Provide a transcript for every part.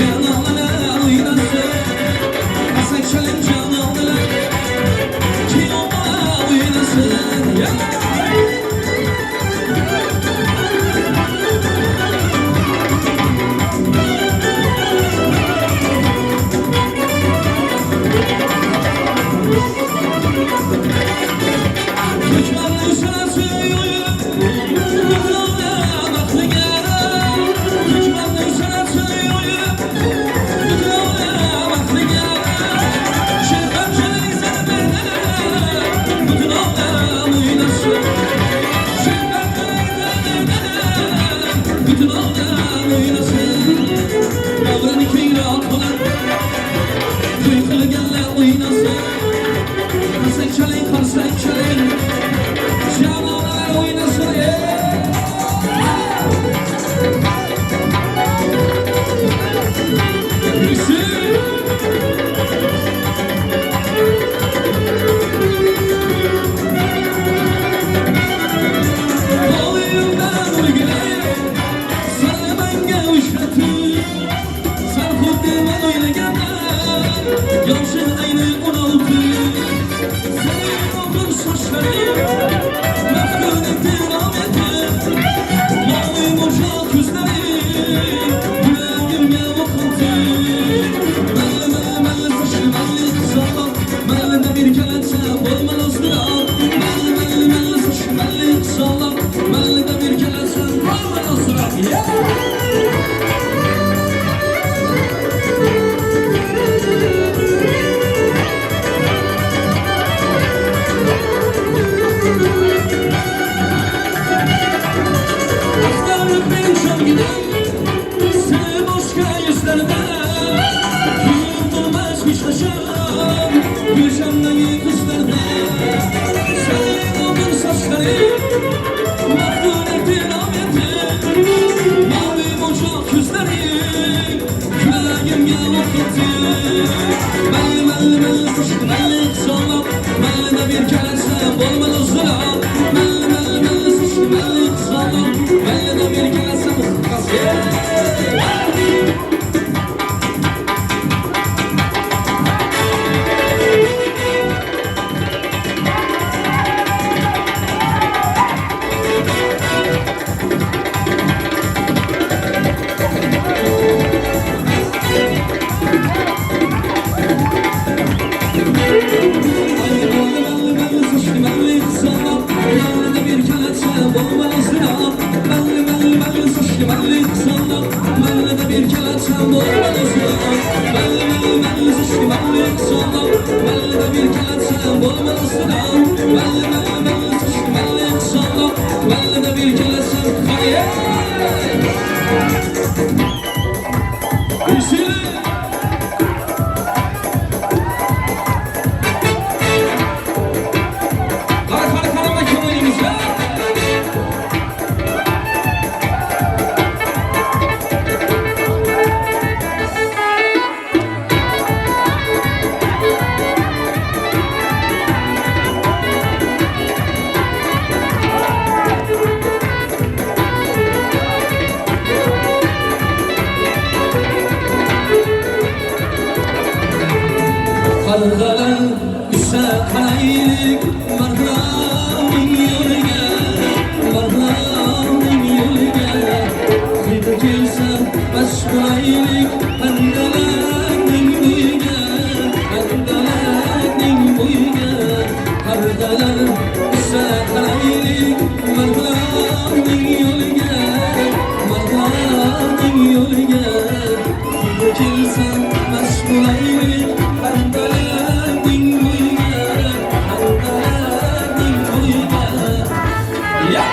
Janalar oýnasyn, Qarsak çalyň janalar, Kinolar oýnasyn. Yeah! Türkmenler sana Bütün alem oynasın Davranı keyrat bular To'y qilganlar o'ynasin Qarsak chaling, qarsak chaling Jamoalar o'ynasin ey! Yürüsün! Qo'limdan o'rgilay, Sani menga ushlatib, San xuddi men o'ylaganman, Yoshing ayni 16. Senin o'g'il sochlaring, Maftun etdi omedim, Mavi mo'jal ko'zlaring, Yuragimga o'q otdi. Mayli, mayli, mayli sochli, mayli qizaloq, Maylida bir kalancha bo'lma ozdiroq. Mayli, mayli, mayli sochli, mayli qizaloq, Maylida bir kalancha bo'lma ozdiroq. Yeah! Axtarib men gidan Seni boshqa yuzlarda Ko'nglim to'lmas hech qachon Gulshandagi qizlarda Senin o'g'il sochlaring Maftun etdi omedim Mavi monchoq ko'zlaring Yuragimga o'q etdi Mayli, mayli, mayli sochli, mayli qizaloq Maylida bir kalansa bo'lma o'zdiroq Mayli, mayli, mayli sochli, mayli qizaloq Maylida bir kalansa Yeah! Yeah! Qara qara qarama kim o'ynaymiz ha? Qarg'alar uchsa qaraylik Marg'ilonning yo'liga, Marg'ilonning yo'liga. Qayta kelsa mast bo'laylik Handalakning bo'yiga, Handalakning bo'yiga. Qarg'alar uchsa qaraylik Marg'ilonning yo'liga, Marg'ilonning yo'liga. Qayta kelsa mast bo'laylik Handalakning bo'yiga, Handalakning bo'yiga. Yeah!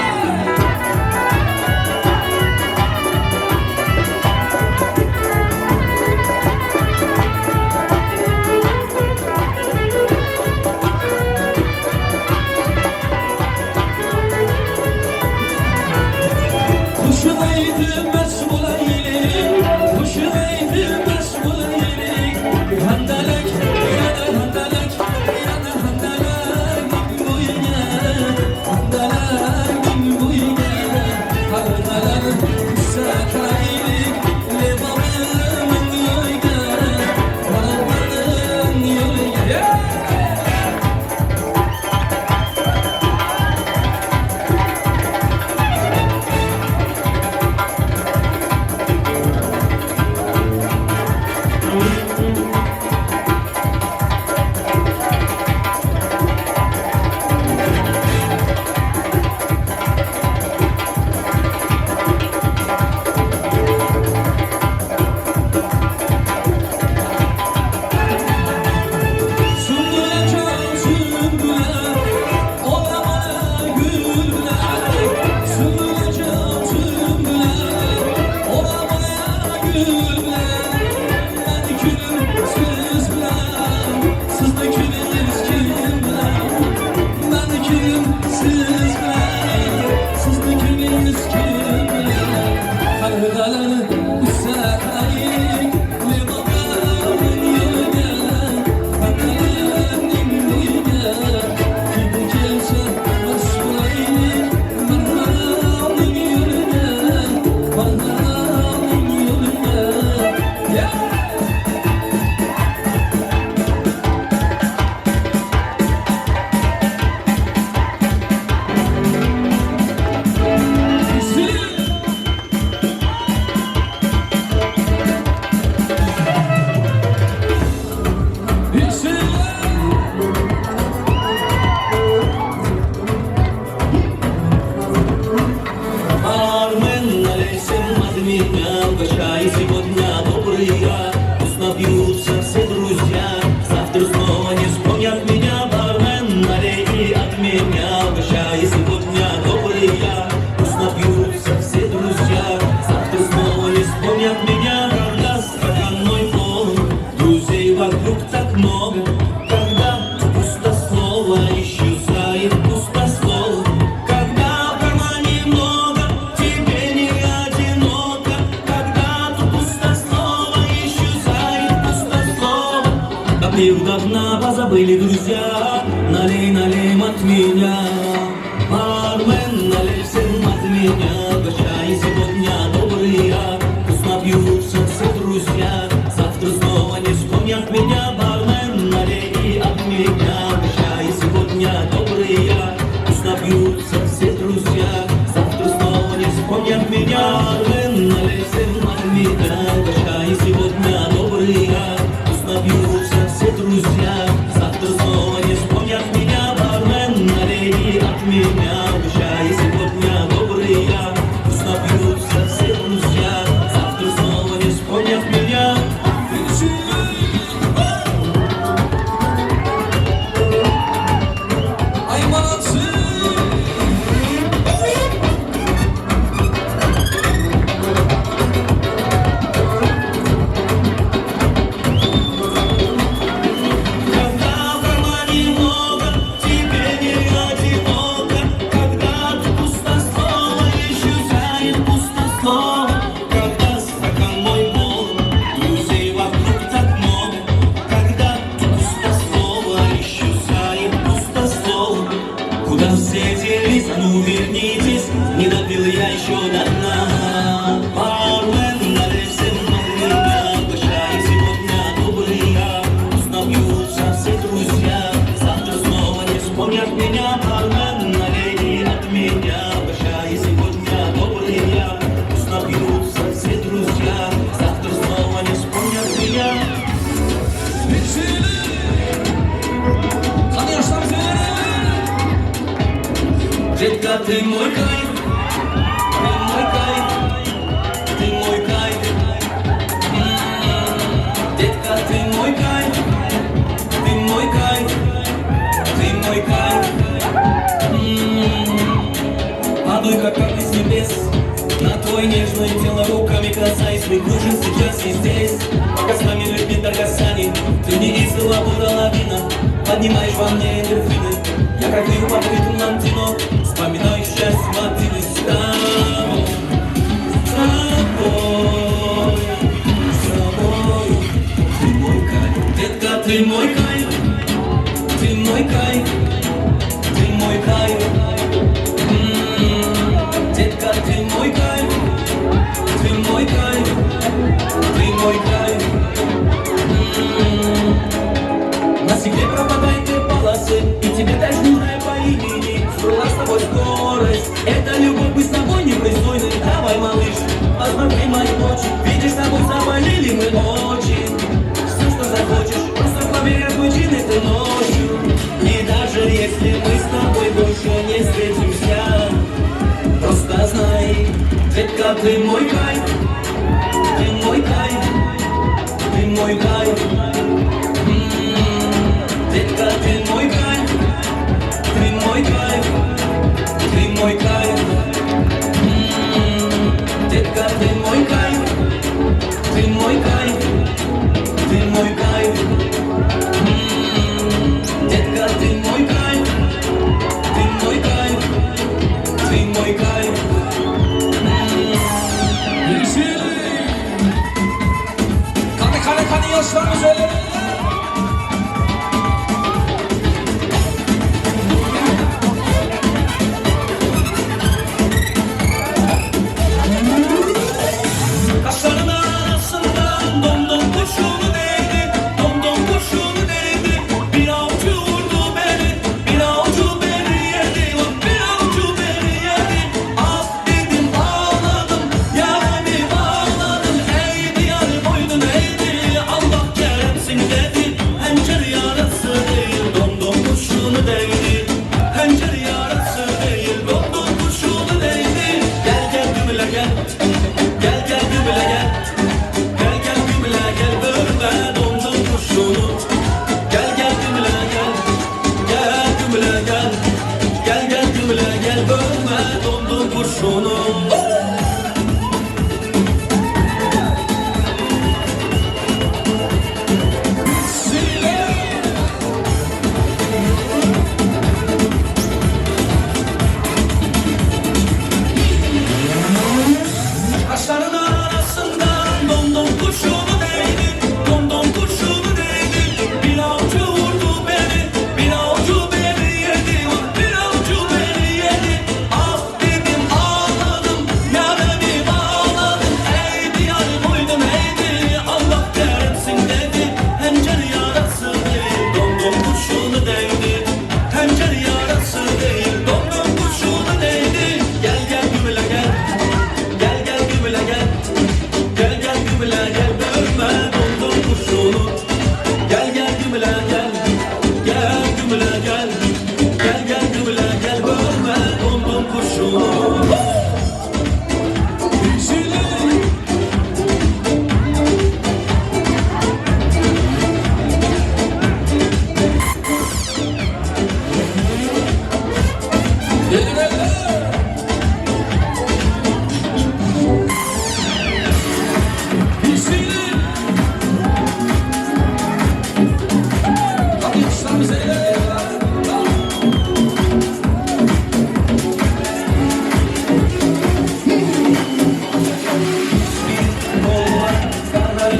Qo'shiq aytib mast bo'laylik, Qo'shiq aytib mast bo'laylik. Выпив до дна, позабыли друзья Налей, налей от меня Бармен, налей всем от меня Угощай сегодня добрый я Пусть напьются все друзья Завтра снова не вспомнят меня Бармен, налей и от меня Угощай сегодня добрый я Пусть напьются все друзья Завтра снова не вспомнят меня Бармен, налей всем от меня Угощай сегодня добрый я Пусть напьются все друзья Завтра снова не вспомнят меня Бармен, налей и от меня Угощай сегодня добрый я Пусть напьются все друзья Завтра снова не вспомнят меня Ay молодцы! Когда в кармане много, тебе не одиноко, Когда ты пустослова, еще тянет пустослова, Когда стакан мой полон, друзей вокруг так много, Когда ты пустослова, еще тянет пустослова. Куда все делись, а ну вернитесь, не допил я еще до дна. Бармен, налей всем от меня, угощай сегодня добрый я. Пусть напьются все друзья, завтра снова не вспомнят меня. Бармен, налей и от меня, угощай сегодня добрый я. Пусть напьются все друзья, завтра снова не вспомнят меня. Детка, ты мой кайф, ты мой кайф, ты мой кайф. М-м-м. Детка, ты мой кайф, ты мой кайф, ты мой кайф. М-м-м. Падаю, как капли с небес, на твое нежное тело руками касаясь, мы кружим сейчас и здесь. Пока с нами любит Даргасани, ты не из лабура лавина, поднимаешь во мне эндорфины. Я как рю покрытым лантино, вспоминаю счастье Мартины с тобой, с тобой, с тобой. Ты мой кайф, детка, ты мой кайф, ты мой кайф, ты мой кайф. М-м-м. Детка, ты мой кайф, ты мой кайф, ты мой кайф. М-м-м. На стекле пропадает две полосы, и тебе даже не знаю по имени. Сбрала с тобой скорость, это любовь, мы с тобой непристойны. Давай, малыш, посмотри мои ночи, видишь, с тобой заболели мы очень. Все, что захочешь, просто поверь, отключи этой ночью. И даже если мы с тобой больше не встретимся, просто знай, детка, ты мой кайф, ты мой кайф, ты мой кайф. М-м-м. Детка, ты мой кайф, ты мой кайф, ты мой кайф. М-м-м. Детка, ты мой кайф, ты мой кайф, ты мой кайф. М-м-м. Детка, ты мой кайф, ты мой кайф, ты мой кайф. Kanı kanı kanı yaşlarımız öyle. Kaşların arasından domdom kurşunu değdi, domdom kurşunu değdi. Bir avcı vurdu beni, bir avcı beni yedi, oh, bir avcı beni yedi. Ah dedim ağladım, yarimi bağladım. Ey diyar boynun eğdi, Allah keremsin.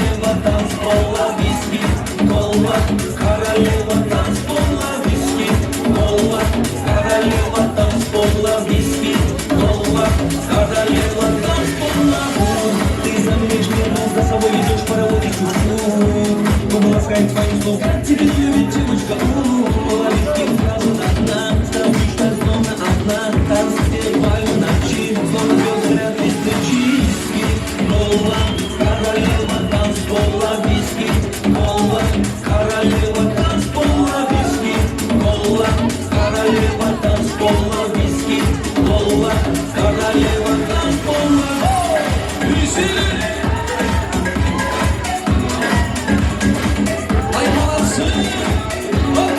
Королева танцпола, виски, кола. Королева танцпола, виски, кола. Королева танцпола, виски, кола. Королева танцпола. Ты замеешь нервы, за собой ведешь паровозик чуть-чуть. Губы ласкает твоим слов, как тебя любит девочка. У, Половинки сразу на дна, страшно, словно одна. Танцеваю ночи, словно звезды горят электрически. Кола, королева танцпола, виски, кола. Королева танцпола, виски, кола. Королева танцпола, виски, кола. Королева танцпола. Веселье! Ай, молодцы! Оп!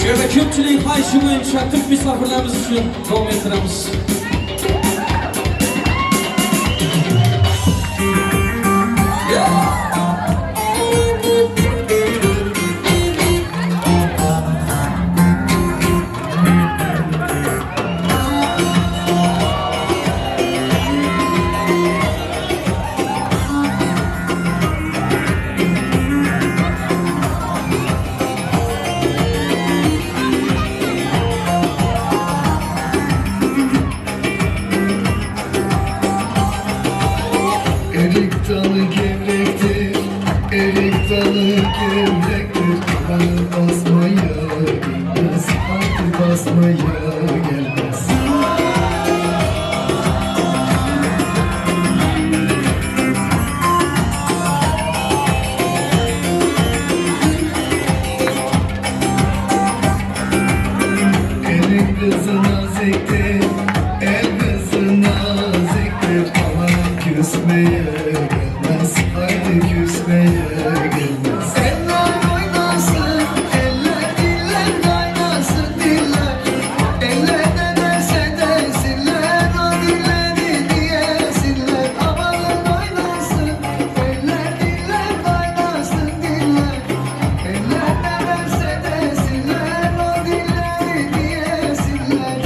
Şu ýerde köpçüligiň haýyşy boýunça türk misafirlerimiz üçin dowam etdiremiz. Erik dalı gevrektir, erik dalı gevrektir. Bana basmaya gelmez, artık basmaya gelmez. Elin kızı naziktir, el kızı naziktir. Aman küsmeye gelmez, haydi küsmeye gelmez. Eller oynasın, eller diller kaynasın diller. Eller ne derse desinler, o dilleri diyesinler. Amanın oynasın, eller diller kaynasın diller. Eller ne derse desinler, o dilleri diyesinler.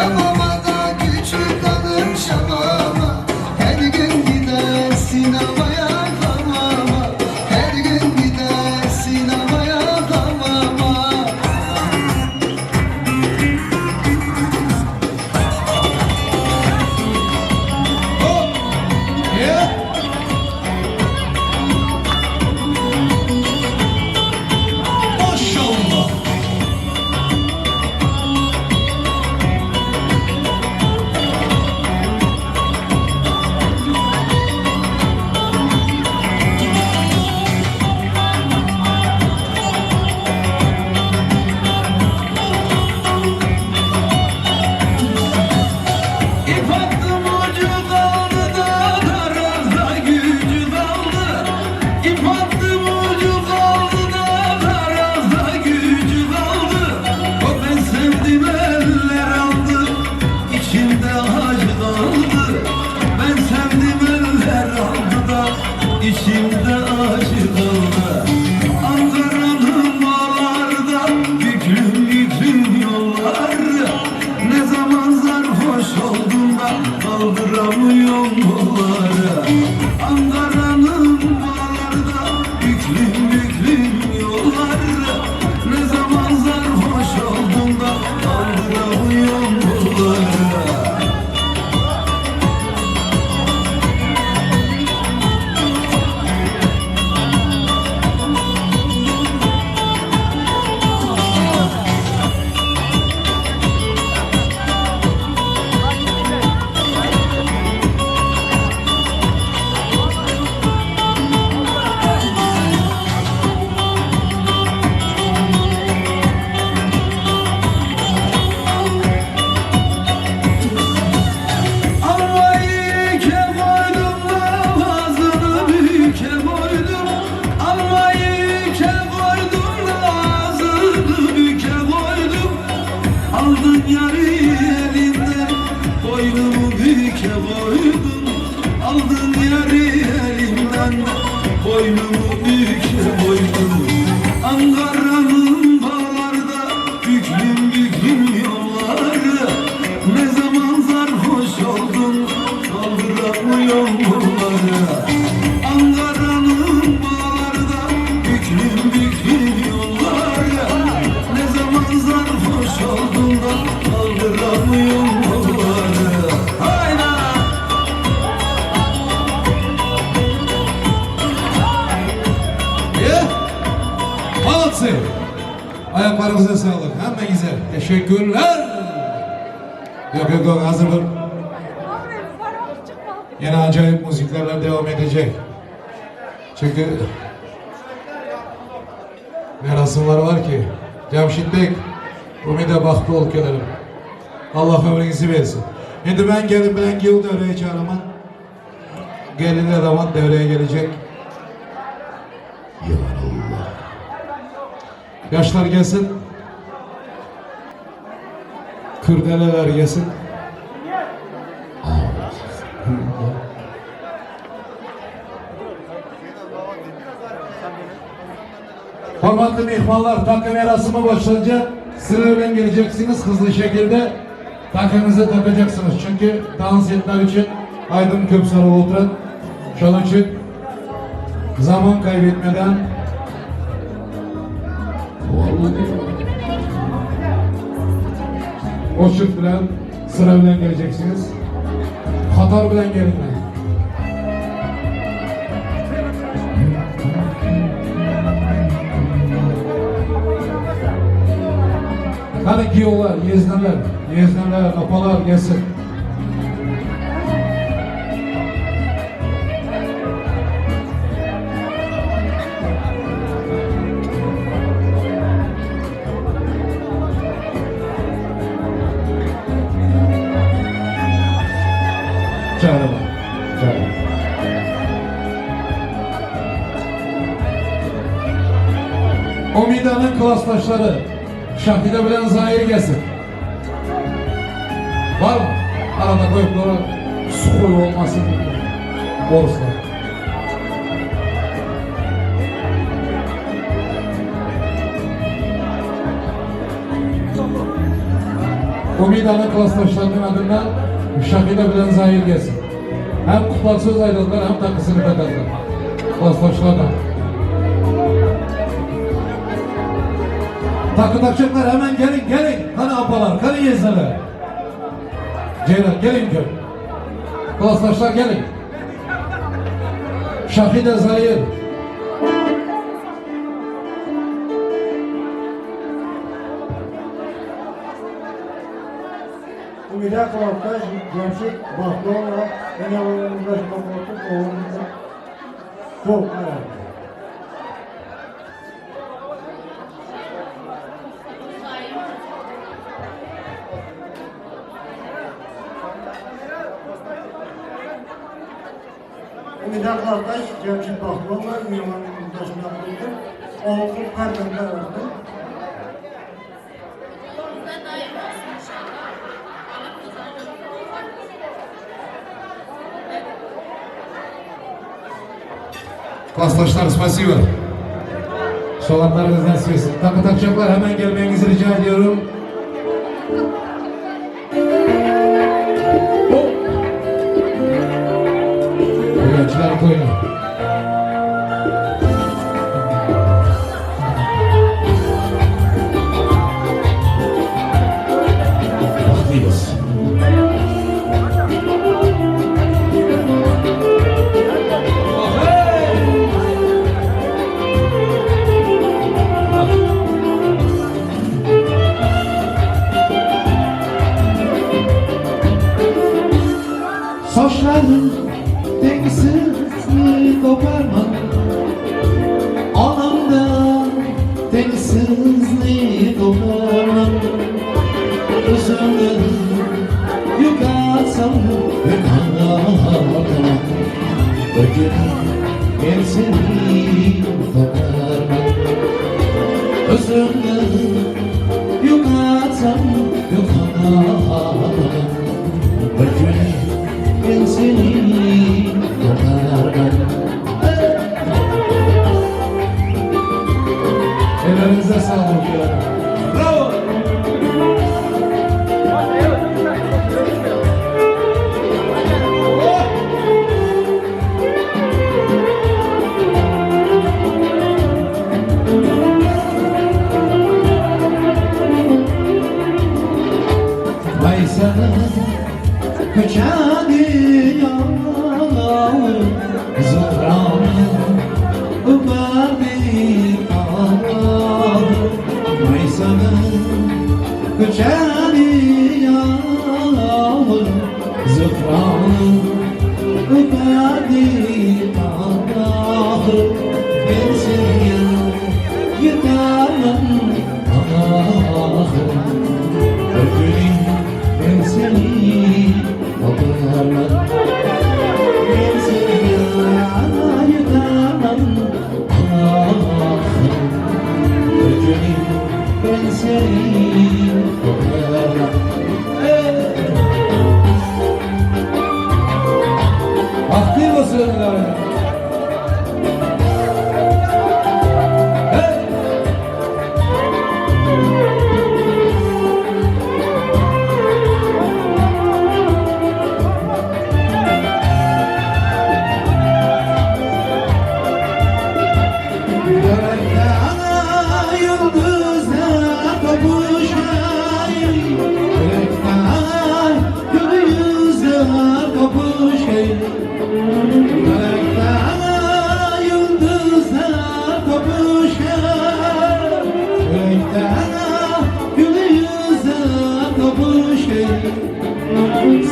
Şamama da küçük hanım şamama Her gün gider sinemaya hamama Her gün gider sinemaya hamama Maşallah. İp attım ucu kaldı da tarazda gücü kaldı. İp attım ucu kaldı da tarazda gücü kaldı. O ben sevdim eller aldı, içimde acı kaldı. Ben sevdim eller aldı da içimde acı kaldı. Ankara'nın bağlarda büklüm büklüm yollar. Ne zaman sarhoş oldum da kaldıramıyorum kolları. Ankara'nın bağlarda büklüm büklüm yollar. Ne zaman sarhoş oldum da kaldıramıyorum kolları. Almayı ke koydum da ağzını büke koydum. Almayı ke koydum da ağzını büke koydum. Aldın yarı elinden boynumu büke koydum. Aldın yarı elimden boynumu büke koydum. Ankara'nın bağlarda büklüm büklüm yolları. Ne zaman sarhoş oldun kaldıramıyorum bunları. Ankara'nın bağlarda büklüm büklüm yolları. Ne zaman sarhoş oldun da kaldıramıyorum bunları. Hayda! Yeah. Молодцы. Ayaklarınıza sağlık. Hemen güzel. Teşekkürler. Yok yok yok hazırlık. Yine acayip müziklerle devam edecek. Çünkü merasimler var ki. Cemşit Bey, Umide baktı ol gelelim. Allah ömrünüzü versin. Şimdi ben gelin bilen Gil devreye çağıraman. Gelinler zaman devreye gelecek. Ya Allah. Yaşlar gelsin. Kurdeleler gelsin. Hormatlı mihmanlar takım erasımı başlayınca sırayla geleceksiniz hızlı şekilde takınızı takacaksınız. Çünkü dans etmek için Aydın Köpsarı oturan şunun için zaman kaybetmeden o çift bilen sıra bilen geleceksiniz. Katar bilen gelinler. Hani giyiyorlar, yezneler, yezneler, apalar gelsin. Çağırma, çağırma. Omida'nın klaslaşları Şahide bilen Zahir gelsin. Var mı? Arada koyup doğru su koyu olmasın. Borsa. Umidanyň klasdaşlarynyň adyndan Şahida bilen Zair gelsin. Hem kutlag söz aýdadylar, hem takysyny takadylar. Klasdaşlardan. Takı takacaklar hemen gelin gelin. Hani apalar, hani yezeler. Ceylan gelin gör. Klasdaşlar gelin. Şahida Zair. Umida Kulaktaş, Cemşit Bahloğlu, Ene oğlumuz Bakotuk, oğlumuz Çok evet. Umida Kulaktaş, Cemşit Bahloğlu, Ene oğlumuz Bakotuk, oğlumuz Pervende öldü. Yolunuzda daim olsun inşallah. Allah kazandırır. Klasdaşlar spasibo. Solanlarınız nasip etsin. Takı takacaklar hemen gelmenizi rica ediyorum. Oh! Gençler koyun. Bahtıyız. Saçların tengsiz koparma Anamdan tengsizliği koparma Özümden yukatsam yukarıma Bir gün ben seni koparma Özümden yukatsam yukarıma Bir gün ben seni koparmam. Ellerinize sağlık ya. Bravo. Maysanın köçedi yağlar Zuhranın öperdi ağlar Maysanın köçedi yağlar Zuhranın öperdi ağlar Ben seni yetemem ah Bir gün ben seni koparmam Ben seni yutamam ah Bir gün ben seni koparmam Bahtı olsun Ömer Hey! Gökte yıldızlar kapışay Gökte gül yüzler kapışay Gökte yıldızlar kapışay Gökte gül yüzler kapışay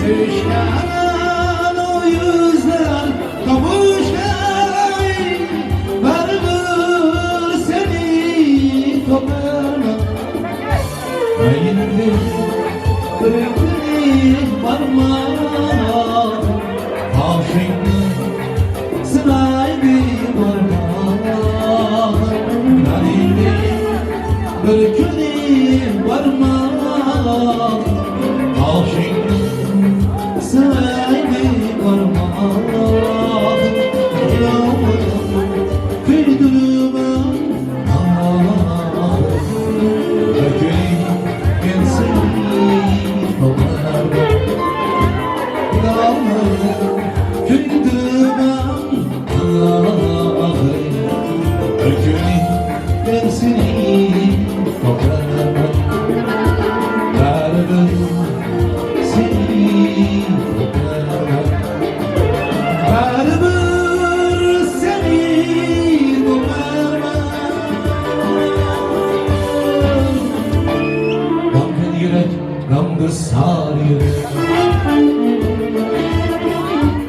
Sevişken o yüzler kavuşay Vardır seni koparmam Ayinde bırakır parmağım Aşıklı sıray bir parmağım Ayinde bırakır parmağım Aşıklı sıray bir parmağım Kıydırmam ah Bir gün ben seni Gamgysar ýürek.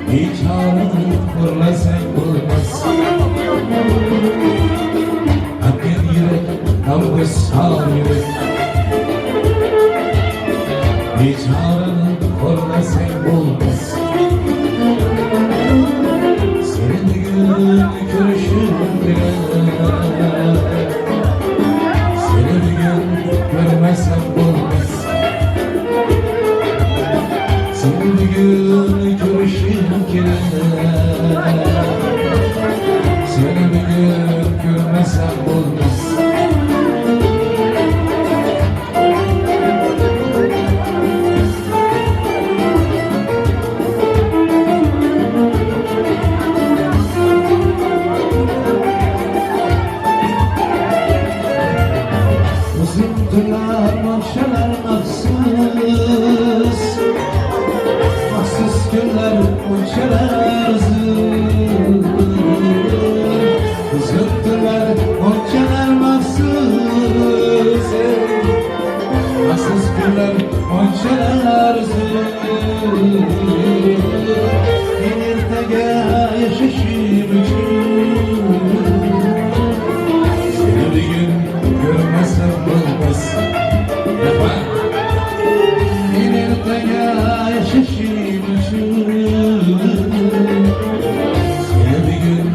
Biçarany horlasaň bolmaz. Gamgyn ýürek, gamgysar ýürek. Biçarany horlasaň bolmaz. Seni bir gün görüşüm bilen. Seni bir gün görmesem olmaz. Seni bir gün görüşüm bilen. Seni bir gün görmesem olmaz. Uzun günler mahşeler mahsus Mahsus günler mahşeler uzun Uzun günler mahşeler mahsus Mahsus günler mahşeler uzun Men ertege yaşashim uchun Seni bir gün görmesem olmaz Yapma Men ertaga yashashim uchun Seni bir gün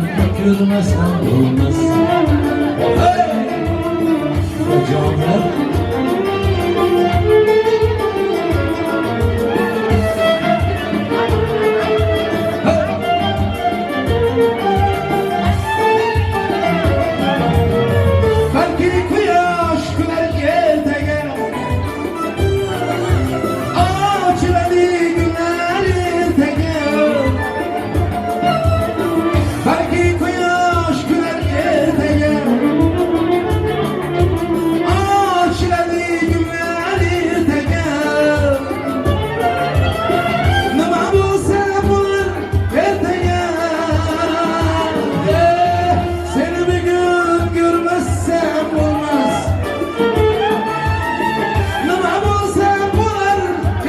görmesem olmaz Hey! Hocamlar Balki quyosh kular ertaga Ochiladi gullar ertaga Balki quyosh kular ertaga Ochiladi gullar ertaga Nima bo'lsa bo'lar ertaga Eh, Seni bugun ko'rmasam bo'lmas Nima bo'lsa bo'lar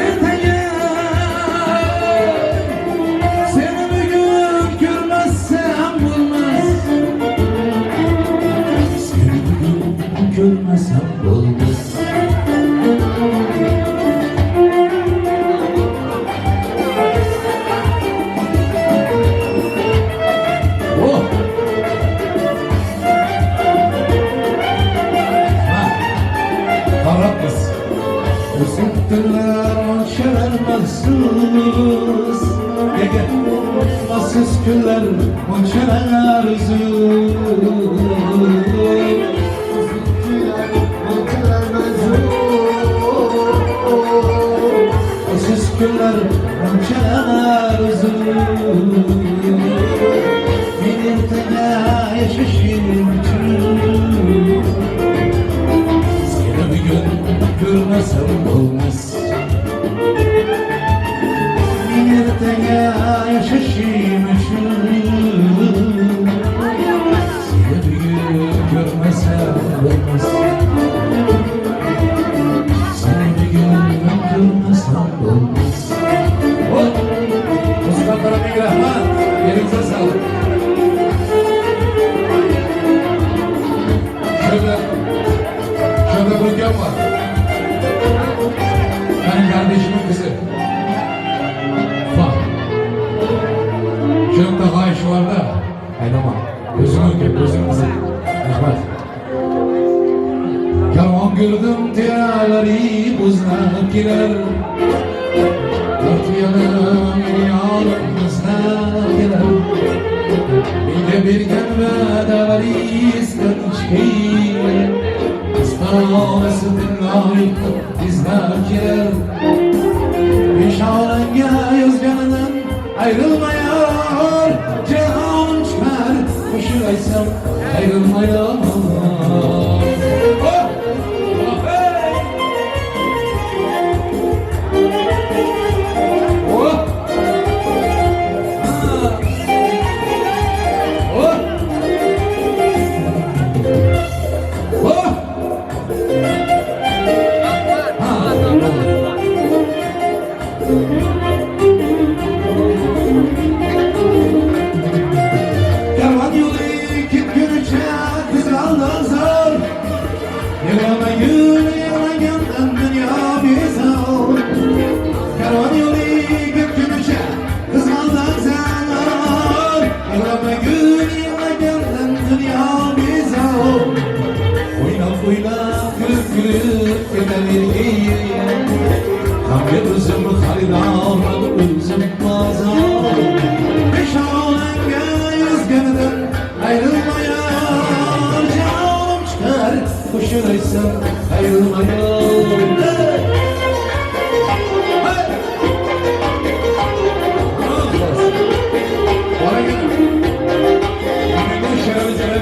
ertaga Seni bugun ko'rmasam bo'lmas Seni bugun ko'rmasam bo'lmas Oh! Ha! Kavrat Uzun günler şerer mahsus Gel gel Mahsus günler monçeler uzun Mahsus günler monçeler uzun Men ertaga yashashim uchun Seni bir gün görmesem olmaz Men ertaga yashashim uchun Seni bir gün görmesem olmaz Seni bir gün görmesem olmaz Oh! Musikantlara bir rahmat. Yerinize sağlık. Şurada, şurada bir ülkem var. Benim kardeşimin kızı. Bak. Şunun da kayışı var da. Aylama. Gözünü ülke, gözünün kızı. Rahmet. Karvan gördüm tiyaları buzlar kiler. Dört yanım yalnızlar gelir. Menga bergan va'dalaringiz tinchki Istonasi tilloy izlab kelar Peshonangga yozganidan ayrilmayor Jahonim chiqar qo'shiq aytsam ayrilmayor Oh! Hey! Oh! Ha! Oh! Oh! Ha! Özüm haýran, özüm bazar. Peşanäňe ýüzgenden aýrylmaýar. Janym çykar, goşun aýtsam aýrylmaýar. Hey! Hey! Bana gelin. Bugün şerefimize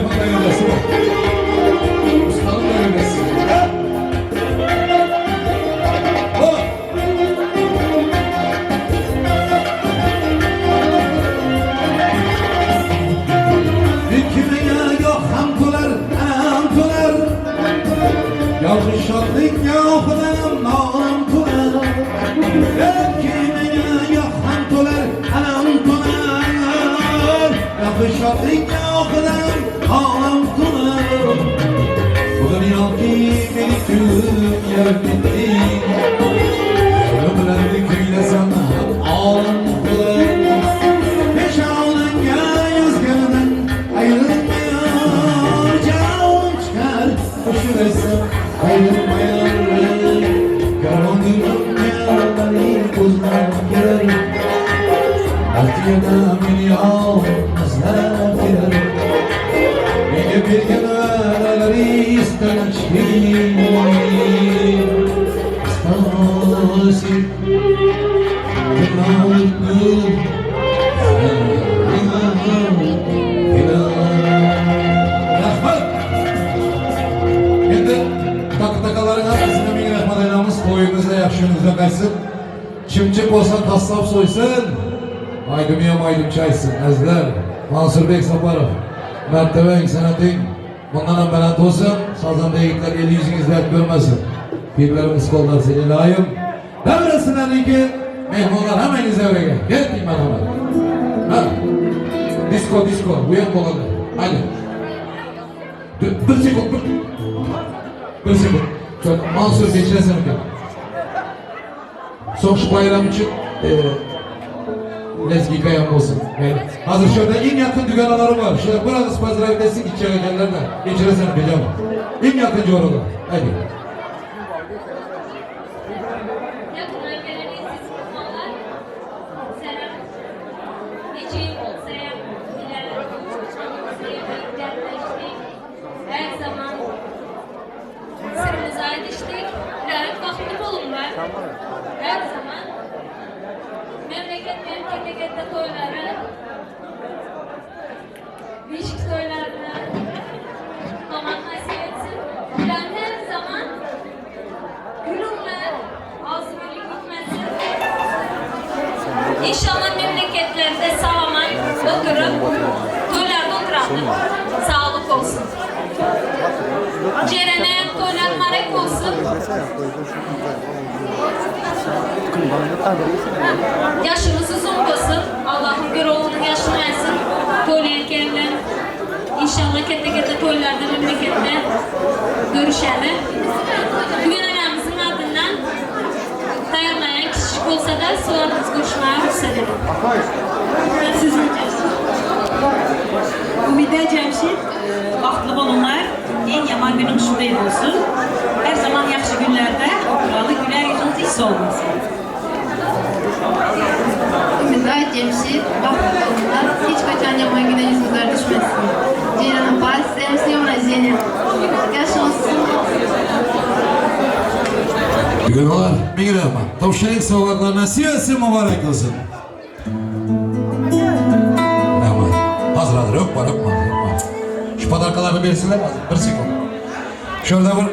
Ustalım da öylesin. Hop! Hükmüne yok ham tolar, ham tolar. Yalnız şadlık yok benim oğlum tolar. Hükmüne yok ham tolar, ham tolar. Yalnız şadlık yok benim oğlum tolar. Bugün yok ki beni tüm yer bitti. Ömrümü küylesem oğlum tolar. Peşanınga yazganın ayrılmıyor Canım çıkar koşu etsem ayrılmıyor Karanlığım yaraları kuzlar girer Artı milyonlar girer Beni bir kenarları istedim İstersin Rahmat. Endi tak-takaların hepsine ming rahmat aytamiz. To'yingizda yaxshingizda qaytsin. Chimchiq bo'lsa qassob so'ysin. Aydimi ham aydimchi aytsin. Azizlar, Mansurbek Saparov, martabang, san'ating bundan ham baland bo'lsin. Sozanda yigitlar el yuzingiz dard ko'rmasin. Pirlarimiz qo'llasin iloyim. Davrasinlarniki mehmonlar hammangiz davraga. Ketdik marhamat. Ha. Disko, disko. Bu ham bo'ladi. Haydi. Bir, bir sekund, bir. Bir sekund. Şöyle Mansur geçiresen aka. Soň şu bayram üçin e, lezgika ham bo'lsin. Mayli. Hozir shu yerda eng yaqin dugonalarim bor. Shular bir og'iz поздравить etsin ichak ekanlarda. Kechirasan bejam. Eng yaqin jo'ralar. Haydi. Yakından gelen eziz mehmonlar, selam. Neçə il olsa ham bilə, sevdik, dertleştik. Her zaman sırrımızı aydıştık. Rahat vaxtlı olunlar. Her zaman memleket benim memlekette toyları, Beşik toylarını kutlamak nasip etsin. Ben her zaman gülümle ağzı birlik bitmesin. İnşallah memleketlerde sağ oturup toylarda oturalım. Sağlık olsun. Ceren'e toylar marek olsun. Yaşımız uzun olsun. Allah'ın bir oğlunun yaşını versin. Toylayan kerimler. İnşallah kette kette toylarda memlekette görüşelim. Bugün aramızın ardından tayarlayan kişi olsa da soğanımız görüşmeye ruhsat edin. Umide Cemşit, e, baxtlı olunlar, en yaman günün şuraya olsun. Her zaman yaxşı günlerde oturalı, güler yüzünüz hiç solmasın. Ümida Cemşit, baxtlı olunlar, hiç kaçan yaman güne yüzünüzler düşmesin. Ceylan Abbas, всем с днем рождения. Yaş olsun. Dugonalar, ming rahmat. Topshiring sovg'atlar nasib etsin, muborak bo'lsin. Rahmat. Hozir hozir o'pma, o'pma, o'pma. Shu podarkalarni bersinlar hozir, bir sekund. Shu yerda bir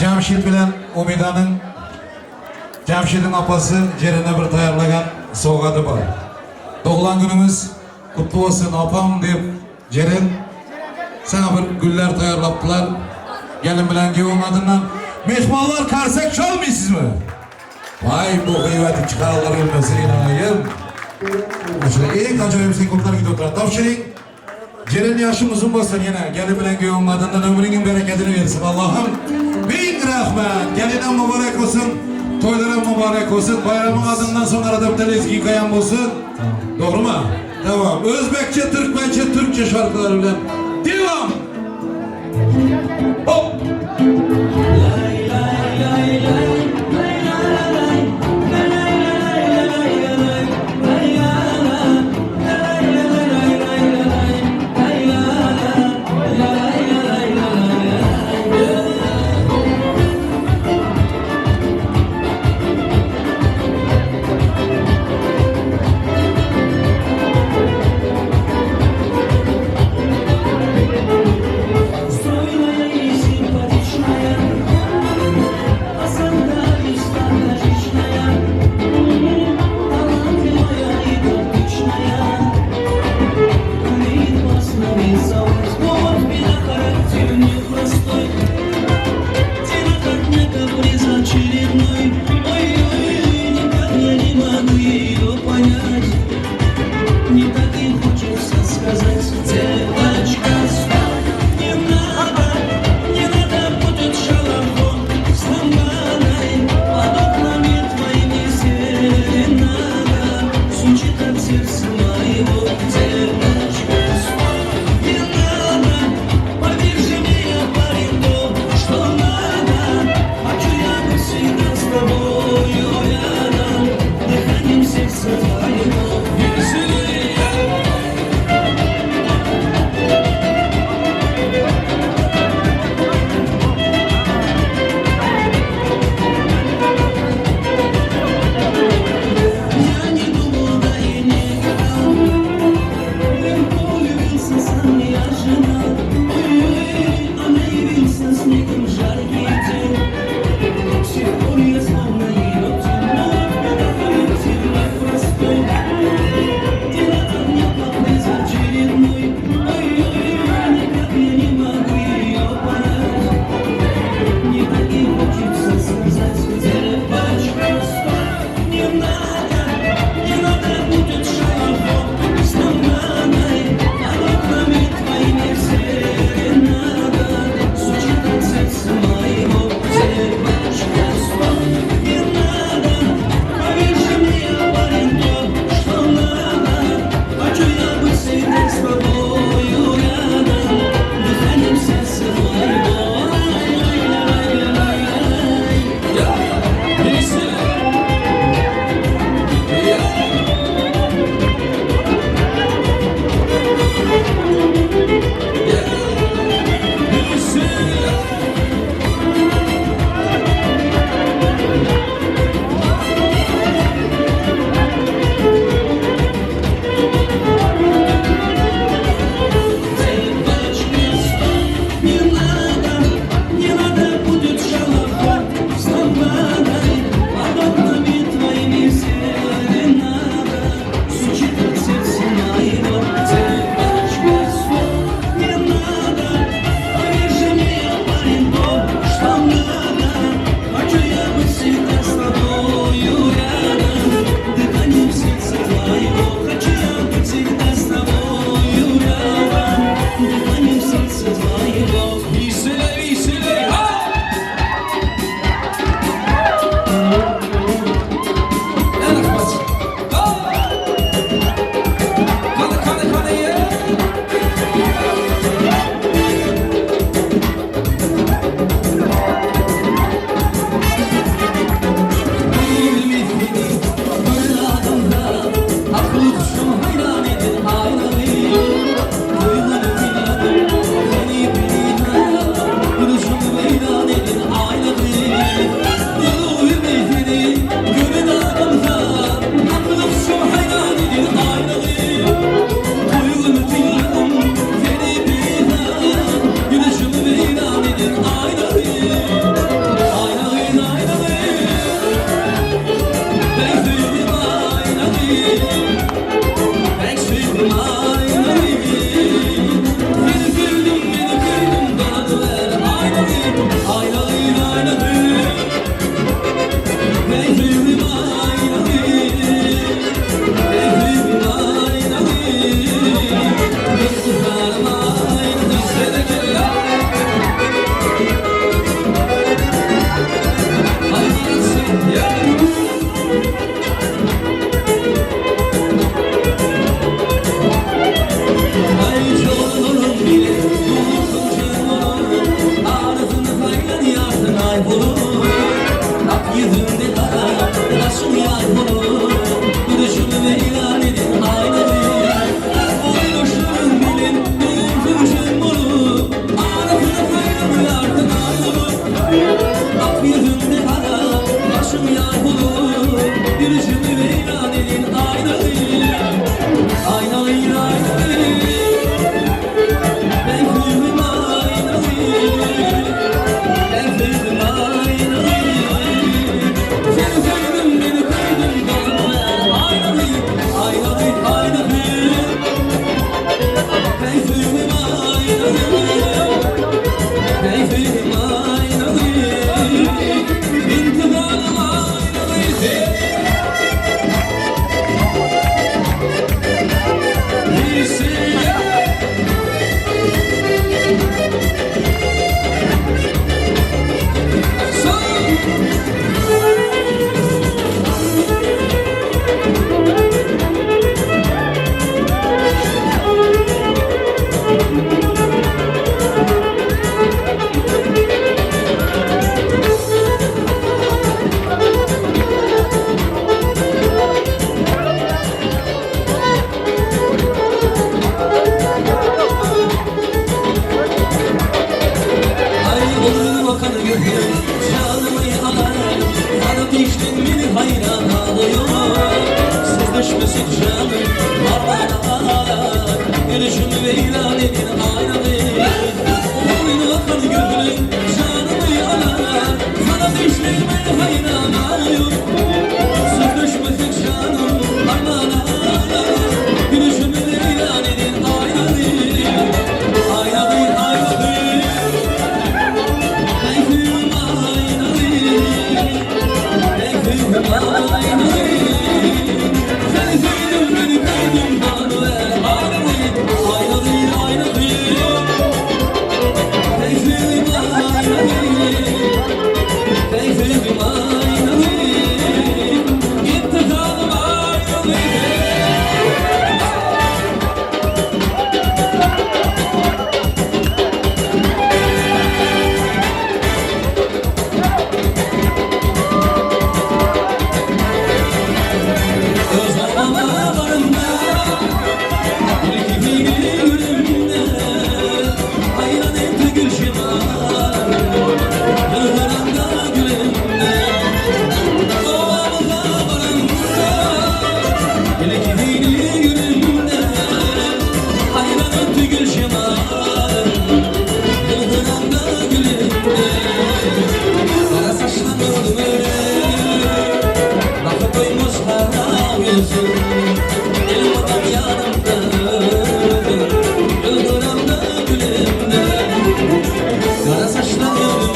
Jamshid bilan Umidaning Jamshidning opasi Jerina bir tayyorlagan sovg'ati bor. Tug'ilgan kunimiz kutlu bo'lsin opam deb Jeren sana bir gullar tayyorlabdilar. Gelin bilan kuyovim adından. Mehmonlar qarsak chalmaysizmi? Vay bu g'iybatni chiqarlar o'lmasin iloyim. Shunday eng ajoyib sekundlar kutib o'tiradi. Topshiring. Jeren yoshim uzun bo'lsin yana. Gelin bilan kuyovim adından ömrüngin bereketini versin Allohim. Ming rahmat. Gelinim muborak bo'lsin. To'ylarim muborak bo'lsin. Bayramın adından so'ng arada bitta lezginka ham bo'lsin. To'g'rimi? Tamam. O'zbekcha, turkmancha, turkcha sharqilari bilan. Devam. Hop. Lay lay lay lay lay lay lay. Gülüşümü veyran edin aynalı Aynalı aynalı Ben kıyım aynalı Ben kıyım aynalı Sen sevdin beni kıydın bana Aynalı aynalı aynalı Ben kıyım aynalı Ben kıyım aynalı İntikamım aynalı Ay olur bakanı gönlüm Canımı alar Bana düştün beni hayran alıyor Sözleşmesi canım Ağlar Gülüşümü veyran edin aynalı Olur bakanı gönlüm Canımı alar Sana düştün beni hayran alıyor Sözleşmesi canım Aman Gülüşümü veyran edin aynalı Aynalı aynalı Hayran etti gülşim Yıldıramda gülemde Ovamda barında Bilekliğini gülümde Hayran etti gülşim Yıldıramda gülemde Kara saçlarım Bakıp doymuş kara gözüm Elim adam yanımda Yıldıramda gülemde Kara saçlarım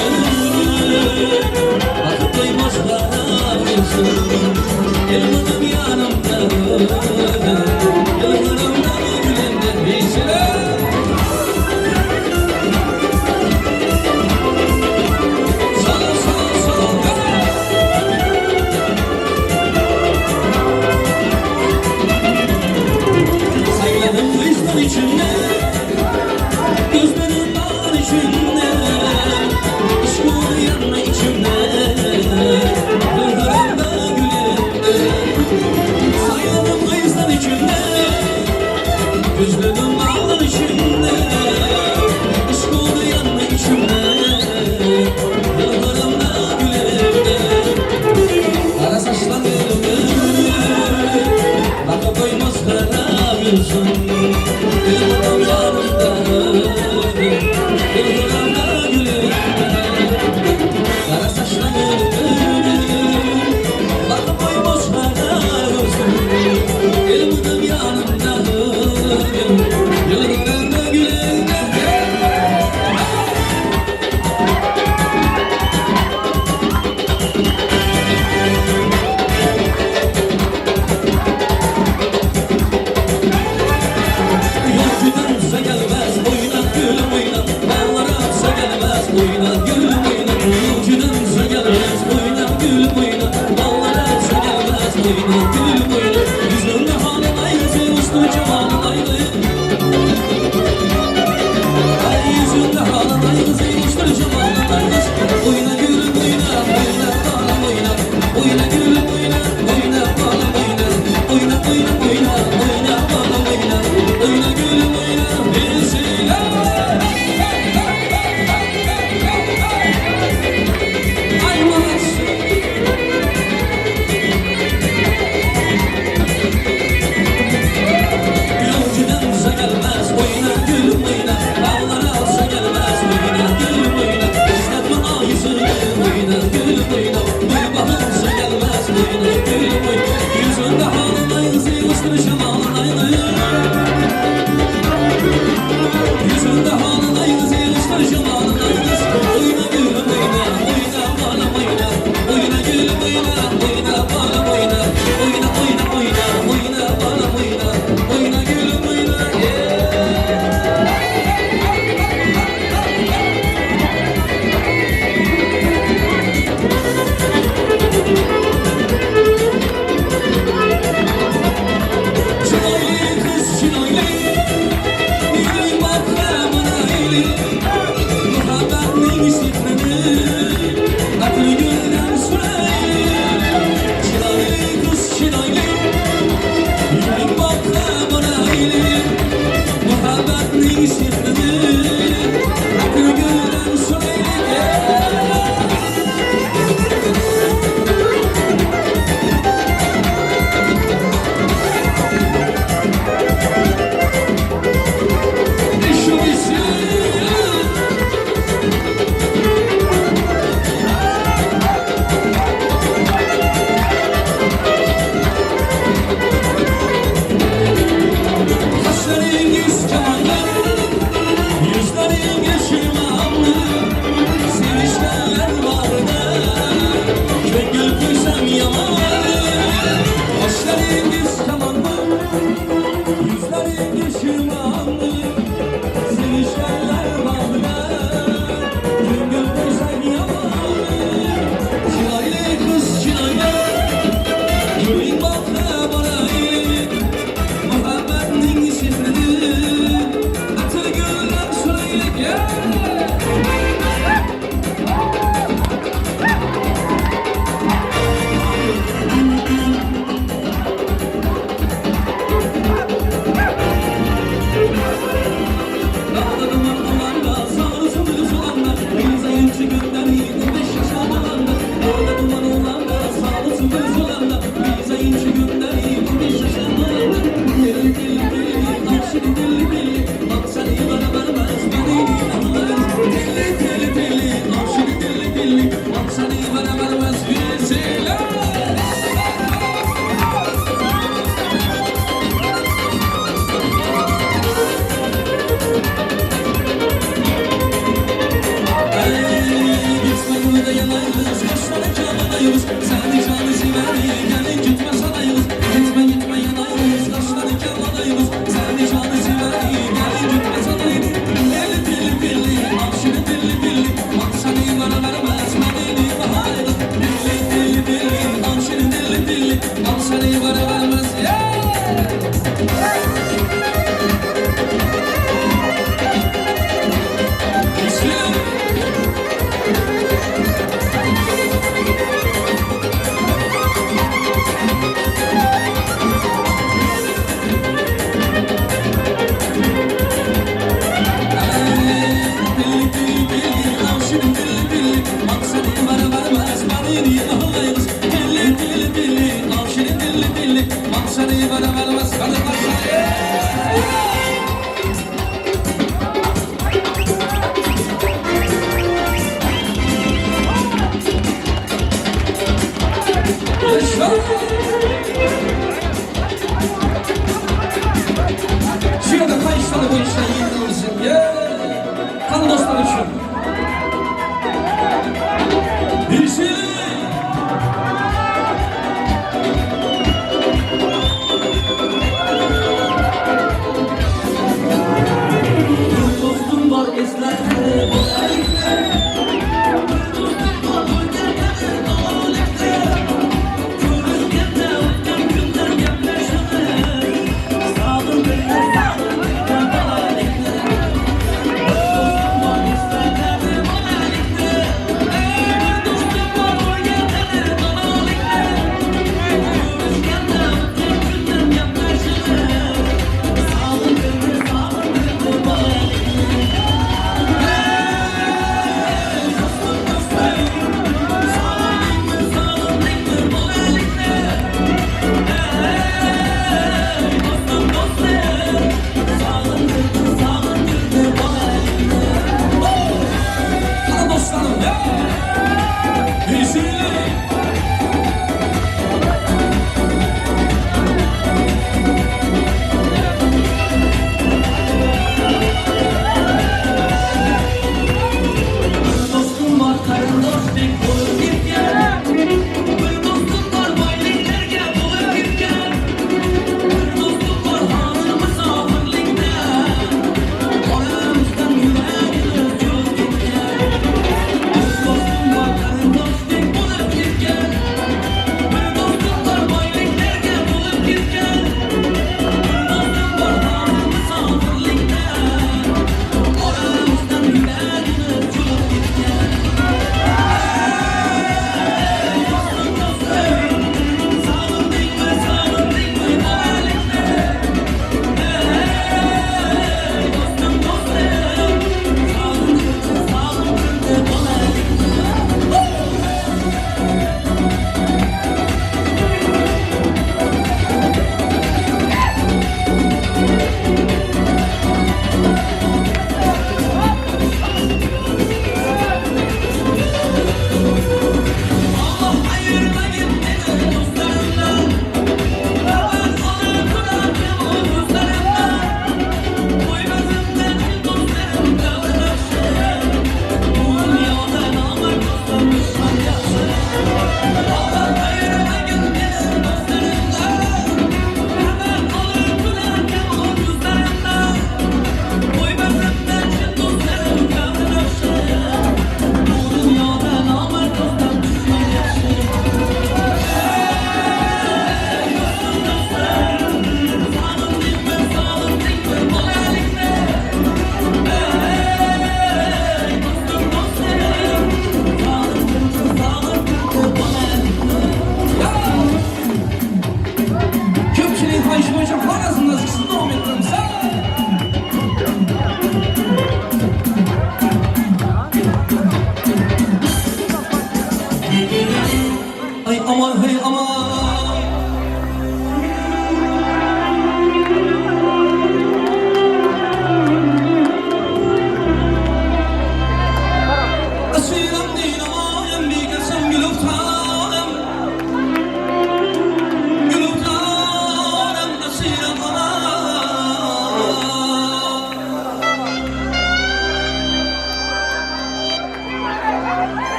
Bakıp doymaz kara gözüm Elim adam yanımda Yıldıramda gülemde Bilseler Sağ ol, sağ ol, sağ ol. Sayladım kızlar içinde Gözlerim var içinde Aşk oldu yanma içimde Yıldıramda gülemde Sayladım kızlar içinde Gözlerim var içinde Aşk oldu yanma içimde Yıldıramda gülemde Kara saçlarım Bakıp doymaz kara gözüm Elim adam yanımda Yıldıramda gülüm Kara saçlarım Bakıp doymaz kara gözüm Elim adam yanımda Yıldıramda gülüm Yolcudansa gelmez oyna gülüm oyna Bağlaransa gelmez oyna gülüm oyna Yolcudansa gelmez oyna gülüm oyna Bağlaransa gelmez oyna gülüm oyna Yüzünde halın ayrı uslu cemalın ayrı Ay yüzünde halın ayrı uslu cemalın ayrı Oyna gülüm oyna oyna bağlam oyna Oyna gülüm oyna oyna bağlam oyna Oyna oyna oyna oyna bağlam oyna Oyna gülüm oyna birisiyle Ay Murat. Şu ýerde haýyşlary boýunça ýygnalysyn. Hany dostlar üçin. Işi!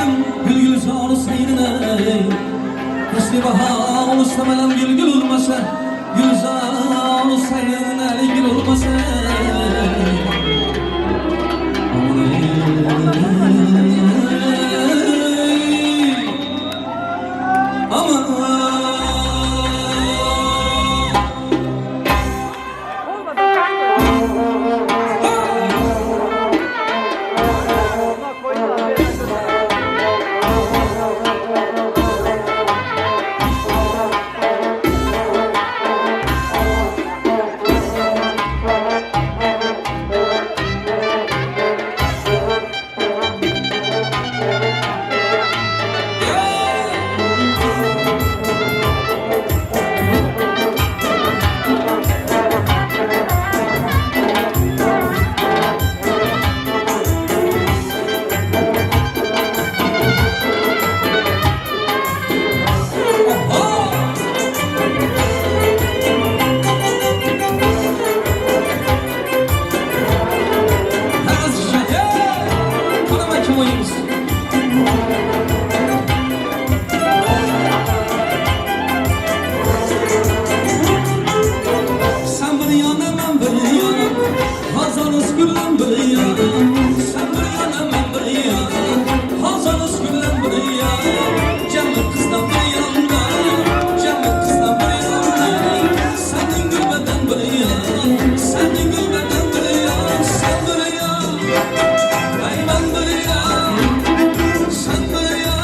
istemedim gül gülzar seyrine Fasli bahar istemedim gül gül olmasa Gülzar seyrine gül olmasa Aman ey, Aman Sen bir yana ben bir yana Hazan üskülen bir yana Sen bir yana ben bir yana Hazan üskülen bir yana Cemil kızdan bir yana Cemil kızdan bir yana Senin gülmeden bir yana Senin gülmeden bir yana Sen bir yana Ey ben bir yana Sen bir yana.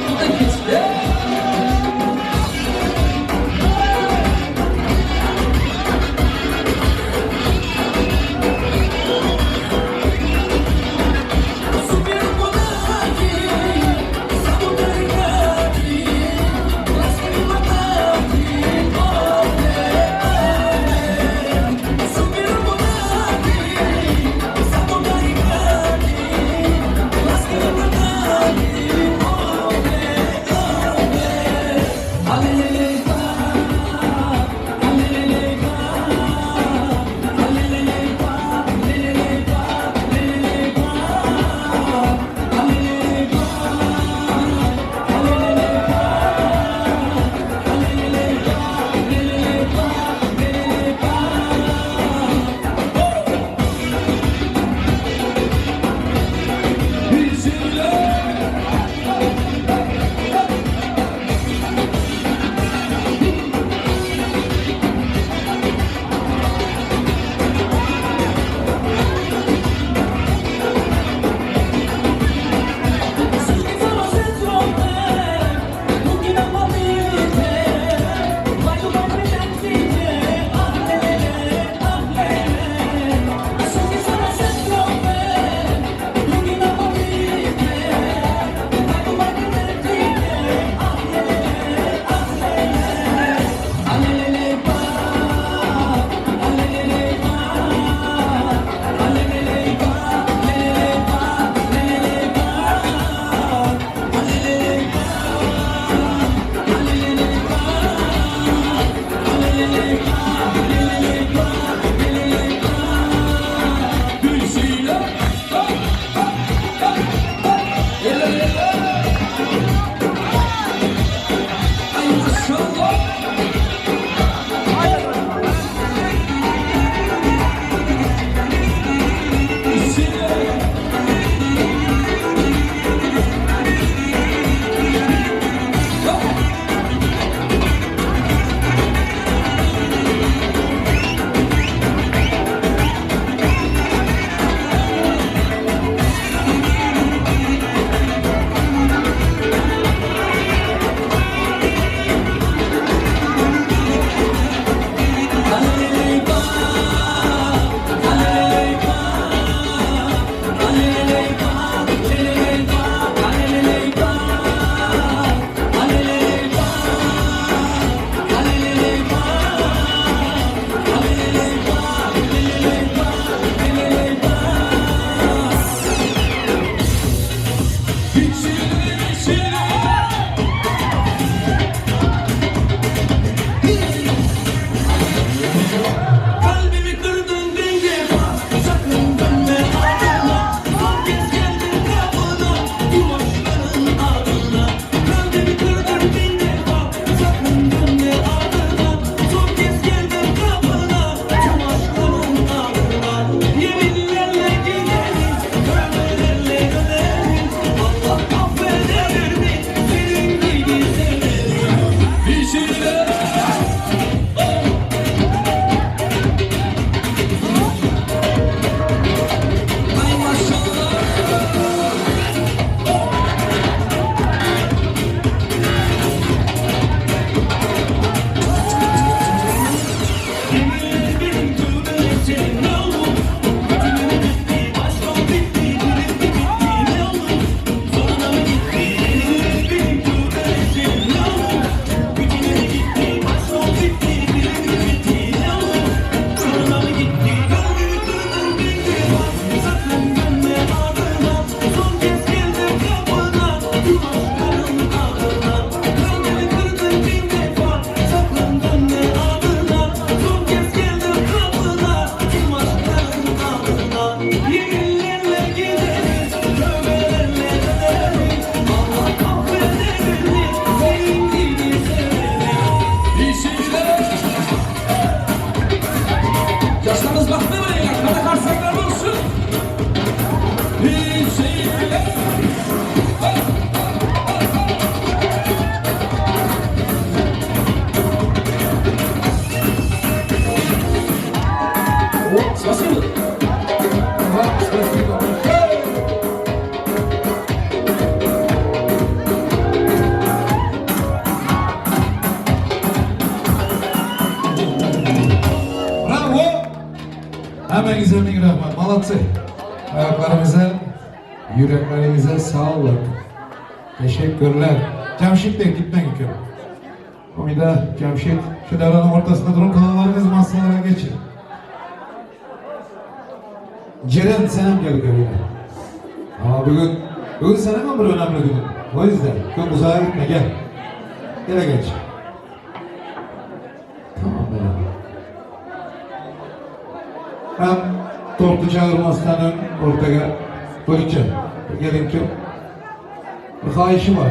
Bu da keçdi. Yaşlarımız baktı buraya. Hadi karsaklar olsun. Hüseyin. Спасибо. Вам спасибо. Hey! Bravo. Hemenize bin rahmet. Молодцы. Ayaklarımıza, yüreklerinize sağlık. Teşekkürler. Cemşit Bey gitmen ki. Umida, Cemşit, şu devranın ortasında durun kalanlarınız masalara geçin. Ceren senem gel gel. Ama bugün, bugün senin mi bir önemli günün? O yüzden çok uzağa gitme gel. Gele geç. Tamam be. Ben tortu çağırmazdan ortaya Buyurun. Gelin ki bir xahişi var.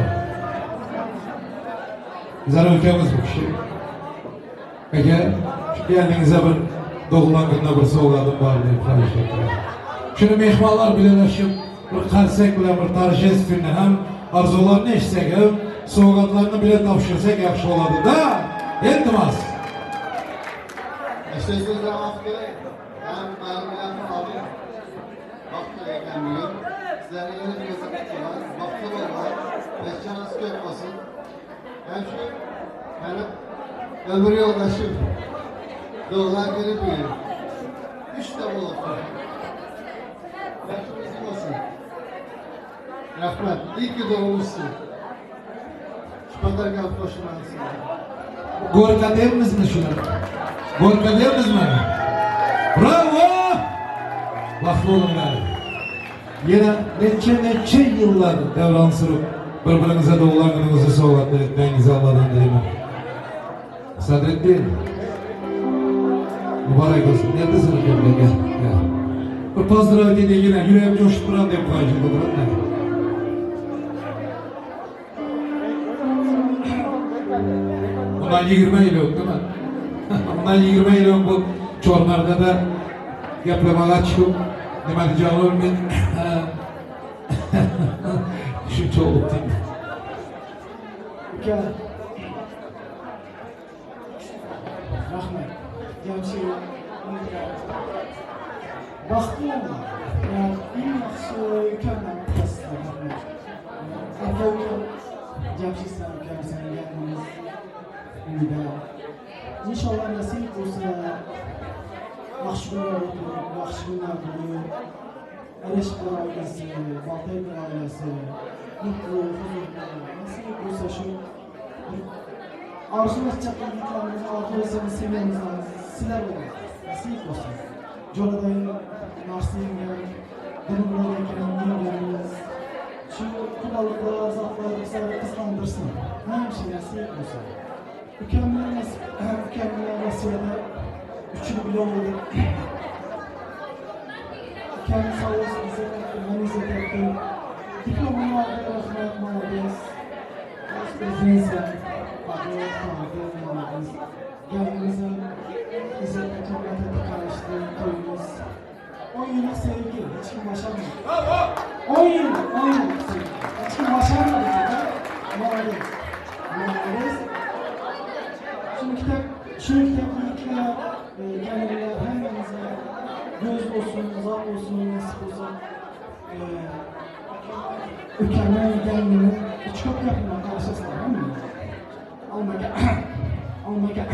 Güzel ülkemiz bu kişi. Peki şu kendinize bir doğulan günde bir sovradım var diye xahiş ettiler. Şunu mehmanlar bileleşip bir karsek bile bir tarjest günü hem arzularını eşitsek hem sovgatlarını bile tavşırsak yaxşı oladı da. Iltimas. İşte sözler af gerek. Hem benim bilen abim. Baktı ekan bugün. Sizlerle yeni bir yazı tutuyorlar. Baktı oldular. Beşcanız kök olsun. Hem şu benim ömür yoldaşım. Doğulan günü bugün. Üç de oldu. Yaşın uzun olsun. Rahmet. İyi ki doğmuşsun. Şu kadar gel koşun Gorka deymiz mi şunu? Gorka deymiz mi? Bravo! Baxtlı olun Yine neçe neçe yıllar devran sürüp birbirinize doğulan gününüzü sovgatlar etmenizi Allah'dan dileyim. Sadrettin. Mübarek olsun. Neredesin gel gel gel. gel. Bir pozdrav dedi yine yüreğim coşup duran diye paylaşıldı duran ne? Bundan 20 yıl yok değil mi? Bundan 20 yıl yok bu Çormar'da da geplemalar çıkıp nima diyeceğimi bilmedim. Shuncha oldu değil mi? Uka. Rahmat. Jamshid uka. Baxtli olinglar. Ya, eng yaxshi ukamdan bittasizlar, rahmat. Aka ukam, Jamshid san ukam, sanganimiz uyda. Inshaalloh nasib bo'lsa yaxshi kunlar o'tib, yaxshi kunlar bo'lib, Alishlar oilasi, Boltaylar oilasi mutlu, huzurli, nasib bo'lsa shu bir arzulash yigitlarimizni orzusini sevamiz, sizlar bilan nasib bo'lsa. Jo'raday narsa yengan, bilimlar ekan, yengamiz. Shu qudaliklar, zatlar bizlarni qizg'andirsin. Hamisha nasib bo'lsa. Ukam bilan nasib, ukam bilan Rossiyada 3 yil birga bo'ldik. Ukam sağ olsun izzet etti, ben izzet ettim. Diplomunu aldı, rahmet, молодец. Özünüzle, adı, adı, молодец. Gelinimize izzet etti, hürmet etti, karıştı, toyumuz. 10 yıllık sevgi, hiç kim başarmadı. 10 yıl, 10 yıllık sevgi. Hiç kim başarmadı zaten. Молодец. Молодец. Şunu kitap, şunu kitap yigitler, e, gelinler hemmenize göz olsun, uzak olsun, nasip olsun. E, Ülkemden gelmenin çok yapımına karşısında değil mi? Almaga, almaga.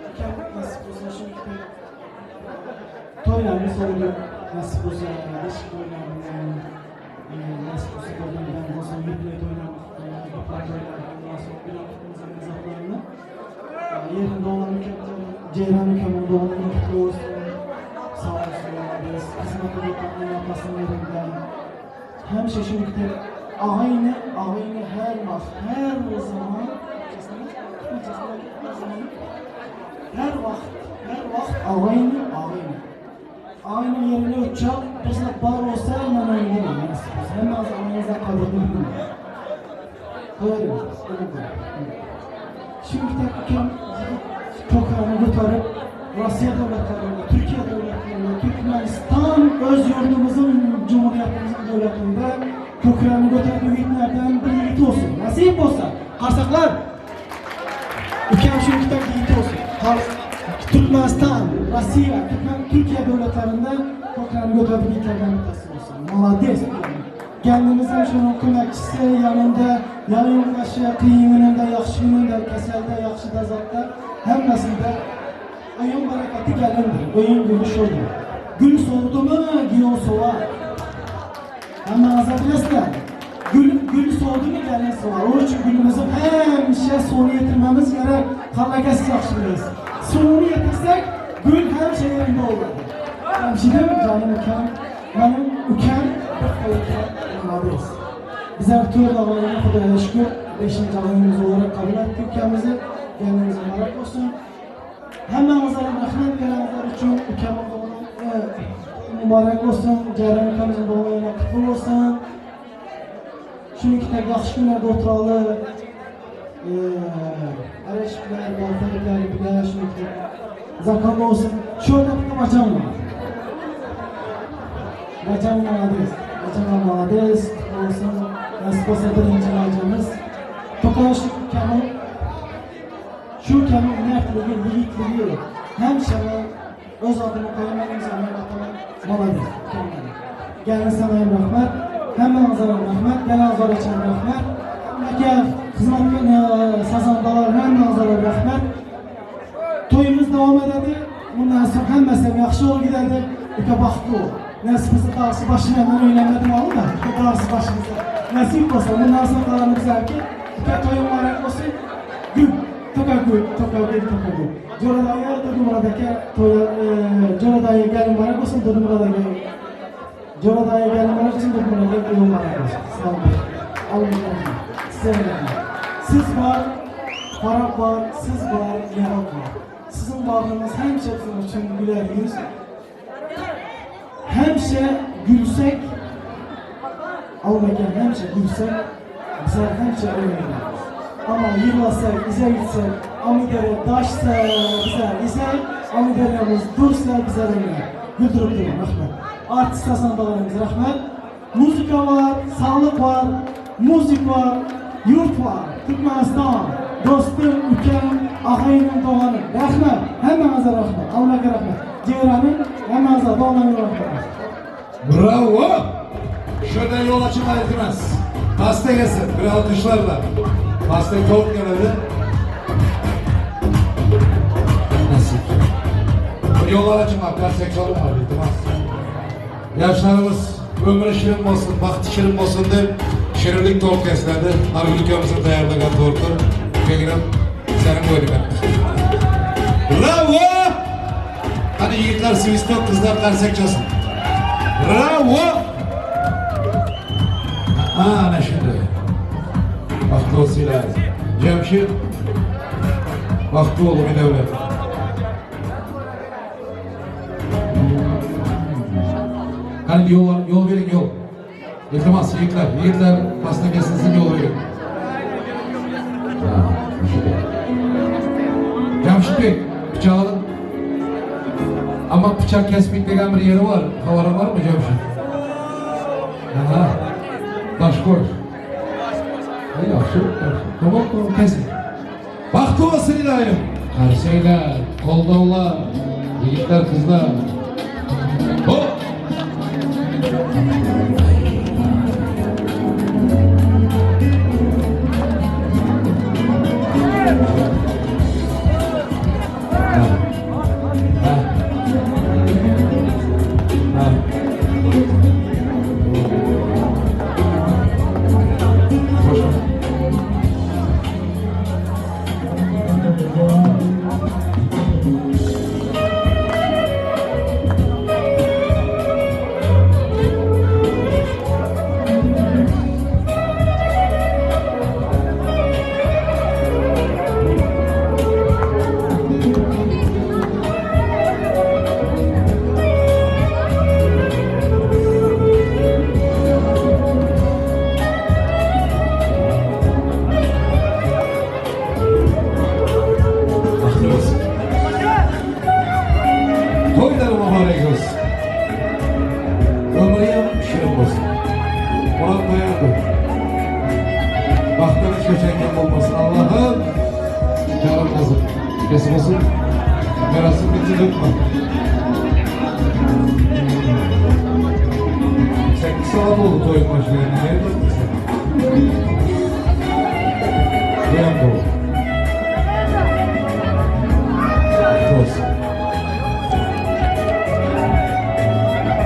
Ülkem nasip olsa şu kitap toylarımız oldu. Nasip olsa, değişik toylarımız e, nasip olsa gördüğümden olsun, yubiley toylarımız, toplar toylarımız, ondan sonra bir haftamızın mezatlarını e, yerinde olan ülkemizin, Ceylan ülkemin doğum günü kutlu olsun. Sağ olsun, biz kısmet oluklarının yapmasının yerinde. Həmişə şu ülkədə ağayını, ağayını hər vaxt, hər zaman, hər vaxt, hər vaxt ağayını, ağayını. Ağayının yerine uçacak, birisine bar olsa hemen oynayalım. Nasip olsa. Hemen ağayınızdan kadrını bilmem. Öyle, öyle. Şimdi tek ülkem tokarını götürüp Russiya devletlerinde, Türkiye devletlerinde, Türkmenistan öz yurdumuzun, cumhuriyetimizin devletinde köklerini götürüp yiğitlerden bir yiğit olsun. Nasip olsa. Karsaklar. Ülkem şu kitap yiğit olsun. Türkmenistan, Rusiya, Türkmen, Türkiye devletlerinde köklerini götürüp yiğitlerden bir tanesi olsun. Молодец. Kendimizin şunun kömekçisi yanında, yanı yoldaşı, kıyın gününde, yaxşı gününde, keselde, yaxşı da zatta, hemmesinde Oyun bereketi gelindir. Oyun gülü şudur. Gül soğudu mu giyon soğar. Hemen bilesizler. Gül, gül soğudu mu gelin soğar. Onun için gülümüzün hemşe sonu yetirmemiz gerek. Karlaka siz yaxşı bilirsiniz. Sonunu yetirsek gül her şey yerinde olur. Hemşirim canım ülkem. Benim ülkem bir ülke. Bizler Türk ağalarına Xudaya şükür 5. ağayımız olarak kabul ettik ülkemizi. Kendinize mübarek olsun. Hemmenizə rəhmət gelenler üçün ülkemin doğumu mübarek olsun. Ceyran ülkemizin doğum günü kutlu olsun. Şunu ki yaxşı günlerde oturalı. Ereşikler, baltarikler, bile şunu ki zakamlı olsun. Şöyle bir bacam var. Bacam молодец. Bacam молодец. Kutlu olsun. Nasip olsa birinci bacamız. Tokaş ülkemin şu ülkenin mertliği, yiğitliği həmişə öz adımı qoymanım zaman atama молодец. Gəlin sana rəhmət, həmmənizə rəhmət, gələn üçün rəhmət, Əgər xidmət sazandalar həmmənizə rəhmət. Toyumuz davam edədi. Bundan sonra həmməsi yaxşı ol gidədi. Ülke baxtlı ol. Nasip olsa darısı başına mən öyrənmədim alı da. Darısı başımıza. Nasip olsa bundan sonra qalanı bizə ki, ülke toyun mübarək olsun. Gül. Toka gül, toka gül, toka gül. Cora dayı, Durdu Murad aka, toya, Cora dayı gelin mübarək olsun, Durdu Murad aka. Cora dayı gelin mübarək olsun, Durdu Murad aka toyun mübarək olsun. Sağ olun. Allah'a Size rəhmət. Siz var, Farab var, siz var, Lebap var. Sizin varlığınız həmişə bizim üçün gülər yüz. Həmişə gülsək, Almaken həmişə gülsək, bizlər həmişə oynayarız. Amma yığlasaq, izə gitsək, Amidərə daşsa, bizlər izək, Amidərəmiz dursa, bizlər oynayar. Güldürüb durun, rəhmət. Artist sazandalarımız rəhmət. Muzika var, sağlık var, müzik var, yurt var. Türkmenistan, dostum, ülkem, ağayının doğanı. Rəhmət, həmmənizə rəhmət, Allah'a rəhmət. Ceyranın həmmənizə doğanı rəhmət. Bravo! Şuradan yol açın iltimas. Pasta gelsin bir alkışlarla. Pasta çok geldi. Nasip. Yollar açın bak, sektörüm var iltimas. Yaşlarımız ömrü şirin olsun, bahtı şirin olsun diye şirinlik tort kesildi. Harbi ülkemizin tayarlagan tortu. Kegirim senin boynuna. Bravo! Hadi yiğitler sivistok, kızlar tersek çalsın. Bravo! Ha ne şimdi? Bahtlı olsun ilahi. Cemşir. Bahtlı oğlum bir devlet. Hadi yol, yol verin yol. İltimas yiğitler, yiğitler pasta kesilsin yol verin. Cemşit Bey, bıçağı alın. Ama bıçak kesmek degen bir yeri var. Havara var mı Cemşit? Aha. Taş koy. Ay yaxşı, yaxşı. Tamam tamam kesin. Bahtı olsun ilahim. Karseyler, koldavlar, yiğitler kızlar. Hop! 8 saat oldu toyun başlayalı. Nerede sen? Bu yanda oldu. Olsun.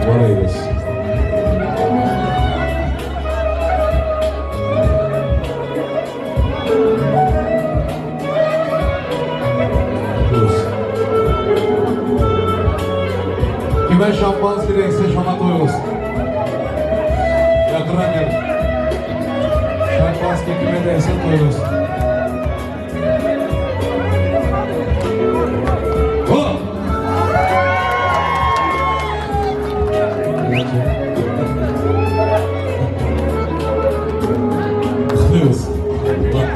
Var eylesin. Olsun. Kime şampanski değse şona toy olsun. Yakından gelin. Şampanski kime değse toy olsun. Hop! Kutluyoruz. Bak.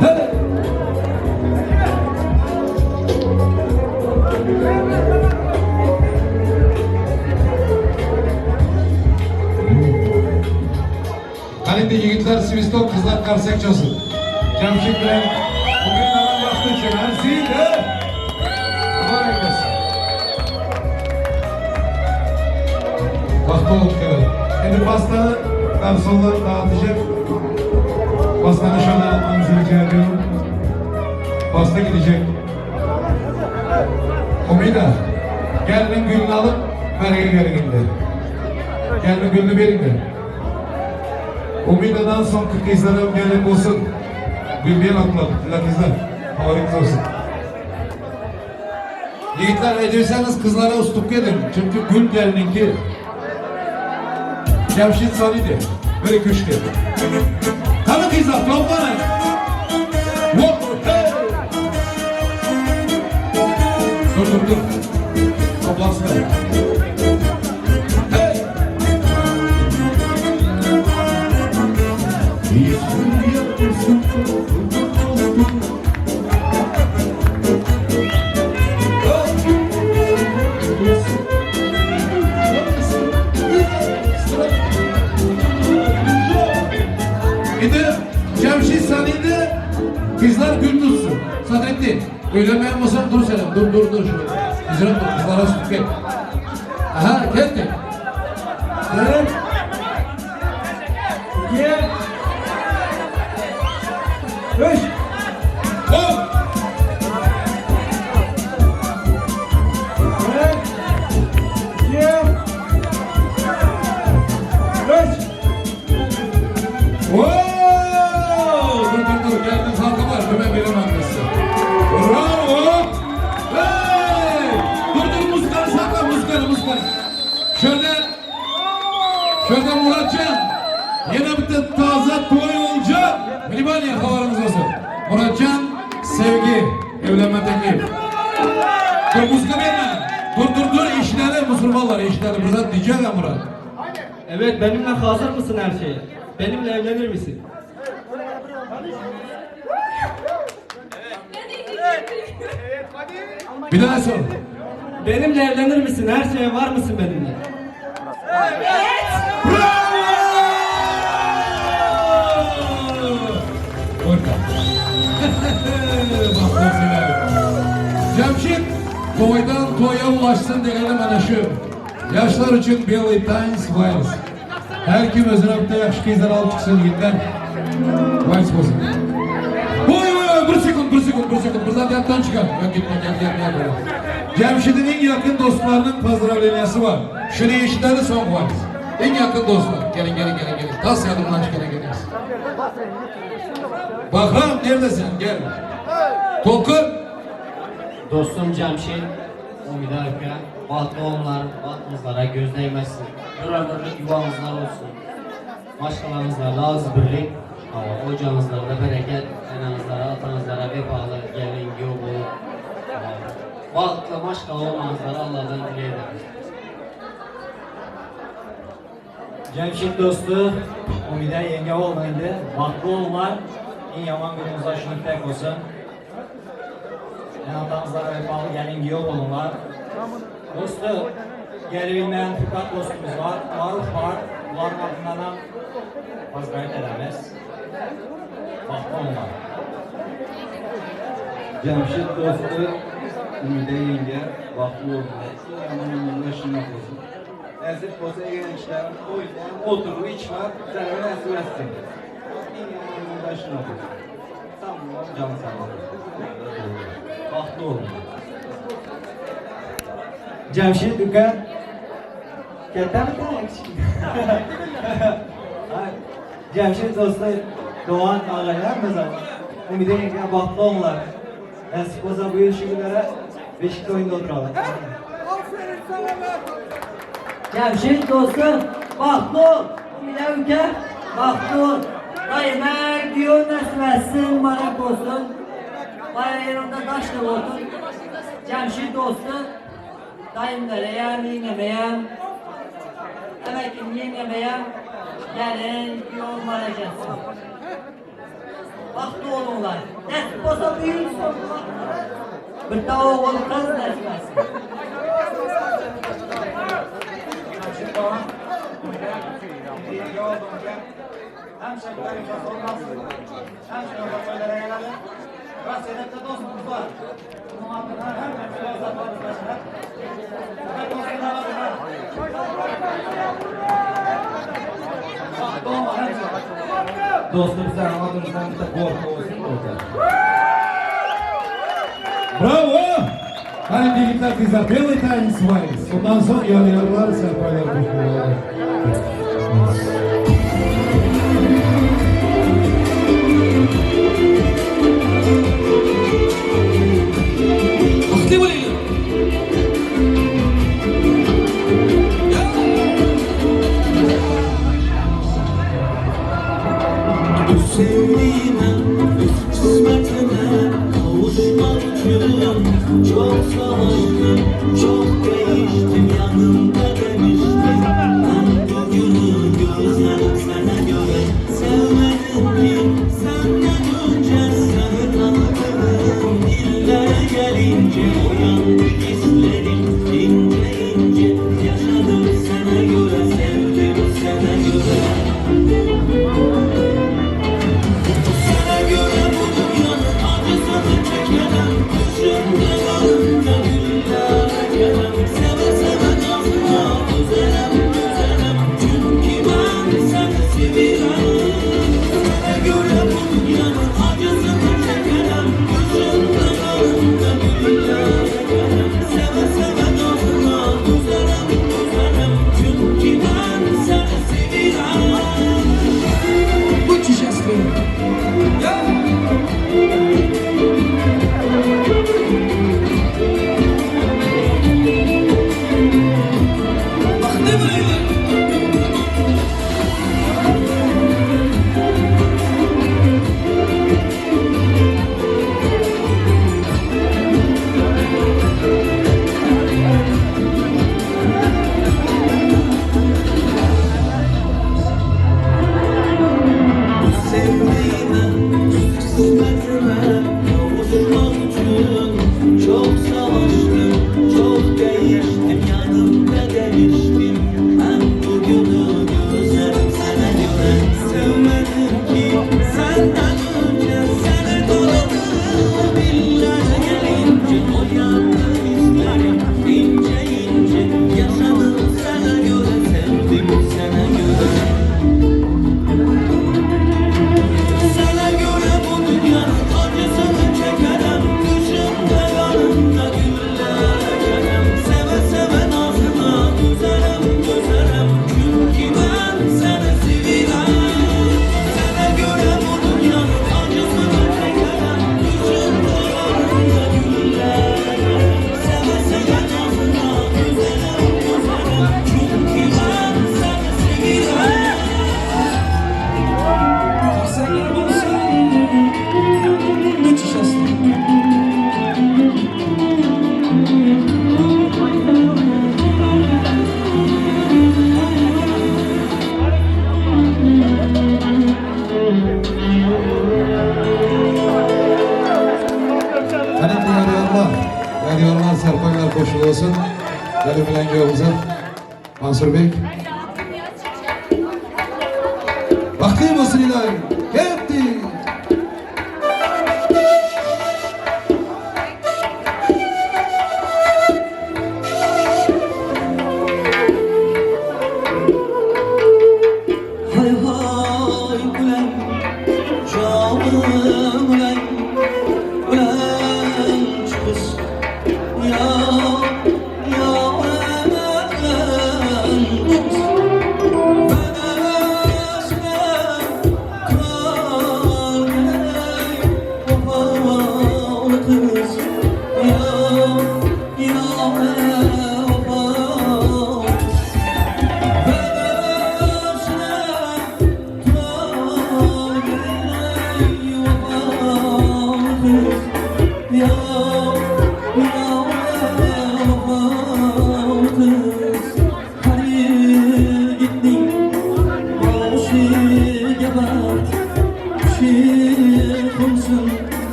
Hey! Hani de yiğitler sivistok, kızlar karsek çalsın. Cemşit bilen bugün hemen baktı için Ersin de. Mübarek olsun. Baktı olduk evet. Şimdi pastanı garsonlar dağıtacak. Pastanı şöyle almanızı rica ediyorum. Pasta gidecek. Umida, gelin gülünü alıp vergi verin indi. Gelin gülünü verin de. Umida'dan son kızlarım gelin olsun. Gülmeyen atladı. Kızlar. Haberiniz olsun. Yiğitler ediyorsanız kızlara ustuk edin. Çünkü gül gelininki. Cemşit Sani'di. Böyle köşke. Tanı kızlar toplanın. Hop, hey. Dur dur dur. Toplansınlar. Hey. Şimdi Cemşit Sani'de kızlar gül tutsun. Sadrettin. Öylemeyen olsan dur sen. Dur dur dur şöyle. Güzel dur. Kızlara süt gel. Aha geldi. Bir, iki, üç. Hop. Bir, iki, üç. Wow! Dur dur dur. Geldim halka var. Hemen benim annesi. Bravo. Hey! Dur dur muskanı sakla. Muskanı muskanı. Şöyle. Şöyle Muratcan. Yine bir de taze toy olacak. Limanya haberiniz olsun. Muratcan sevgi. Evlenme teklif. Dur muska verme. Dur dur dur işleri Müslümanlar işleri. Murat diyecek ya Murat. Evet benimle hazır mısın her şeye? Benimle evlenir misin? Bir daha sor. Benimle evlenir misin? Her şeye var mısın benimle? Bravo! Orada. Bak seni. Cemşit toydan toya ulaşsın diyelim ana şu. Yaşlar için Billy Times Wales. Her kim özüne bir de yakışıklı kızlar alıp çıksın yiğitler. Wales olsun. Oy oy oy bir sekund bir sekund bir sekund. Buradan yattan çıkar. Yok gitme gel gel gel böyle. Cemşit'in en yakın dostlarının pozdravleniyası var. Şunu işleri son vals. En yakın dostlar. Gelin gelin gelin gelin. Tas yadımdan çıkana geliniz. Bahram neredesin? Gel. Tolkun. Dostum Cemşit, Umide Arka, bahtlı onlar, bahtımızlara göz değmesin. Bir ömürlük yuvamızlar olsun. Maşalahınızlarla az birlik, ama ocağınızlarda bereket, enanızlara, atanızlara vefalı gelin, yol olup, bahtlı maşallah olmanızları Allah'dan dileyerek. Cemşit dostu, Umide yenge olmaydı. Bahtlı olma, en yaman günümüzde şunu pek olsun. En atanızlara vefalı gelin giyo olunlar. Dostu, gelebilmeyen Fükat dostumuz var, Maruf var. Bunların adından fazla edemez. Bahtlı olma. Jamşit dosty Umide ýeňge bagtly bolsunlar. Iň ýaman günüňde şundak bolsun. Näsip bolsa egençlerim toýda oturyp içmän zäher näsip etsin. Iň ýaman günüňde şundak bolsun. Sag boluň jan saglyk. Bagtly boluň. Jamşit uka Kattami kichik? Jamşit dosty Dogan agaylar mesela Umide ýeňge bagtly bolsunlar. Nasip bolsa bu ýyl şu günlere beşik toýunda oturaly. Cemşit dostum, bahtlı ol. Umide ülke, bahtlı ol. Dayım her diyor nasip etsin, barak olsun. Bayağı yanımda taş da olsun. Cemşit dostum, dayım nereye, yenemeyem. Emekim yenemeyem. Gelin, yol barak etsin. Bahtlı olunlar. Nasip olsa bu yıl sonunda bir tavuğun kız nasip etsin. Hem şarkılar olmaz, hem şarkılar geleli. Rossiyada dostumuz var. Bunun adına hem mesele Dostum sen adımızdan bir de korku olsun orada. Bravo! Hani yigitler kızlar belый танец вальс. Ondan sonra yarı serpaylar koşuyorlar. Baxtli bo'linglar. Sevdiğime, kısmetime kavuşmak için Çok savaştım, çok değiştim yanımda demiştim Ben bugünü gözlerim sana göre Sevmedim ki senden önce seni tanıdım Dillere gelince uyandı hislerim ince ince Yaşadım sana göre, sevdim sana göre Sana göre bu dünyanın acısını çekemem Gözümde kanımda güller ekemem Seve seve nazına güzelim güzelim Çünkü ben seni seviyorum Sana göre bu dünyanın acısını çekemem Gözümde kanımda güller ekemem Seve seve nazına güzelim güzelim Çünkü ben seni seviyorum Будьте счастливы. Ya. Baxtli bo'linglar. Sevdiğime, kısmetime kavuşmak için Çok savaştım, çok değiştim, yanımda demiştim Ben bugünü gözlerim sana göre Sevmedim ki senden önce seni tanıdım İller gelince uyandı hislerim ince ince Yaşadım sana göre, sevdim sana göre Sana göre bu dünyanın acısını çekerem Düşümde kanımda güller ekerem Seve seve nazına güzelim güzelim Çünkü ben seni seviyorum Sana göre bu dünyanın acısını çekerem Düşümde kanımda güller ekerem Seve seve nazına güzelim güzelim Çünkü ben seni seviyorum Qarsaklar bo'lsin. Будьте счастливы. Önemli yarıyanlar, yarıyanlar serpaylar koşulu olsun. Gelin bilen yolumuza. Mansur Bey. Baxtli bo'lsin ilohim. Ketdi.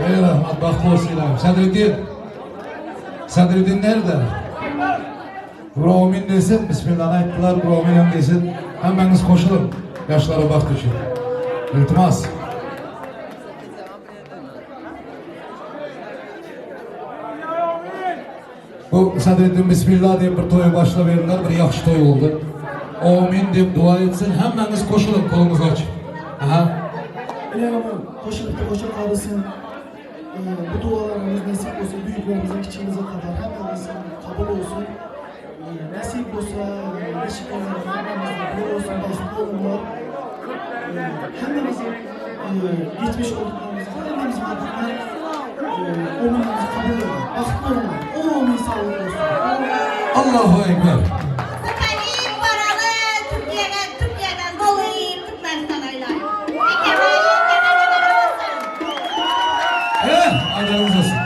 Ey rahmat, bahtlı olsun ilahim. Sadreddin. Sadreddin nerede? Bir desin, Bismillah ayttılar, bir amin hem desin. Hemmäňiz goşulyň. Ýaşlara bagt üçin. Iltimas. Bu Sadreddin Bismillah diýip bir toýy başla berdiler, bir ýagşy toý boldy. Amin diýip dua etsin, hemmäňiz goşulyň, koluňyzy açyp. Aha. İlahım koşup da koşa kalsın. Ee, bu dualarımız nasip olsun büyüklerimizin küçüğümüze kadar hepimizin kabul olsun. Ee, nasip olsa beşik olarak hepimizde bir olsun, bahtlı olunlar. Ee, hepimizin e, geçmiş olduklarımızı, hepimizin hakkında e, ömürlerimizi kabul edin. Bahtlı olunlar. O sağlık olsun. Allahu Ekber. Salim Baralı Türkiye'den Türkiye'den dolayı Türkmenistan'a olsun. Eh, aydanımız olsun.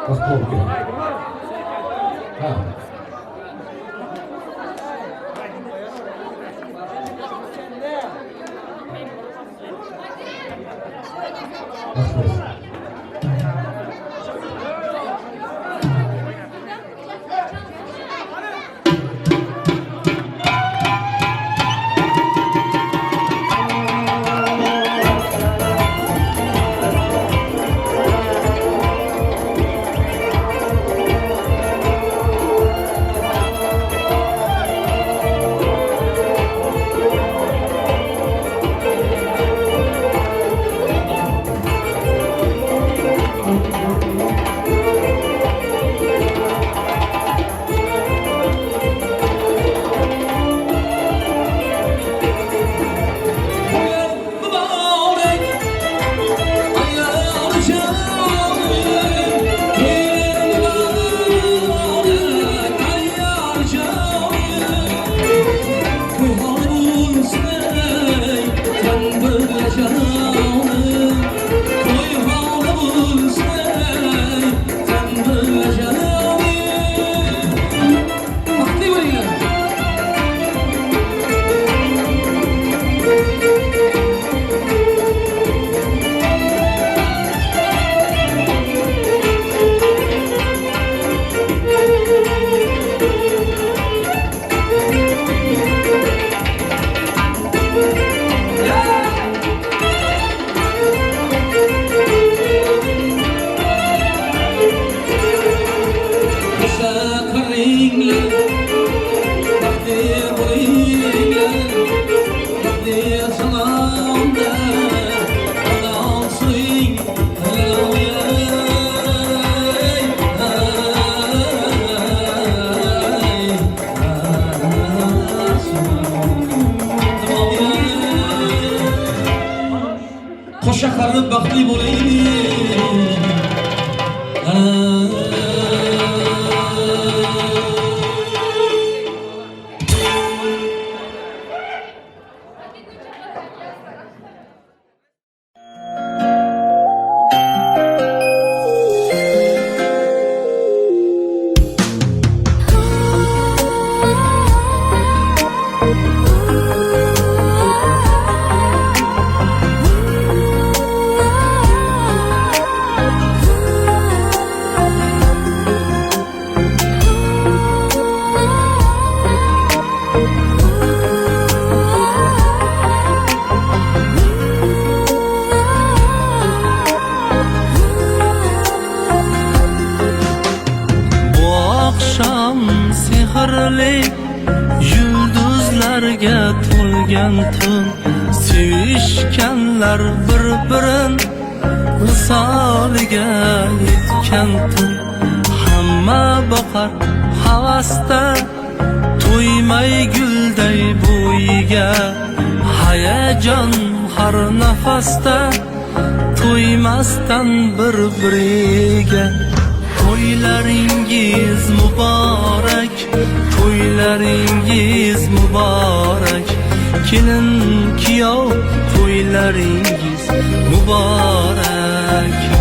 Bahtlı ol gel. Ha. Qo'shiqlaringlar Baxtli bo'linglar Baxtli salomda Odam suring Qo'shiqlarni baxtli bo'ling. Bu akşam sehrli yulduzlarga to'lgan tun Sevishganlar bir-birin visoliga yetgan tun Hamma boqar havasda to'ymay gulday bo'yiga Hayajon har nafasda to'ymasdan bir-biriga To'ylaringiz muborak, to'ylaringiz muborak Kelin kuyov to'ylaringiz muborak.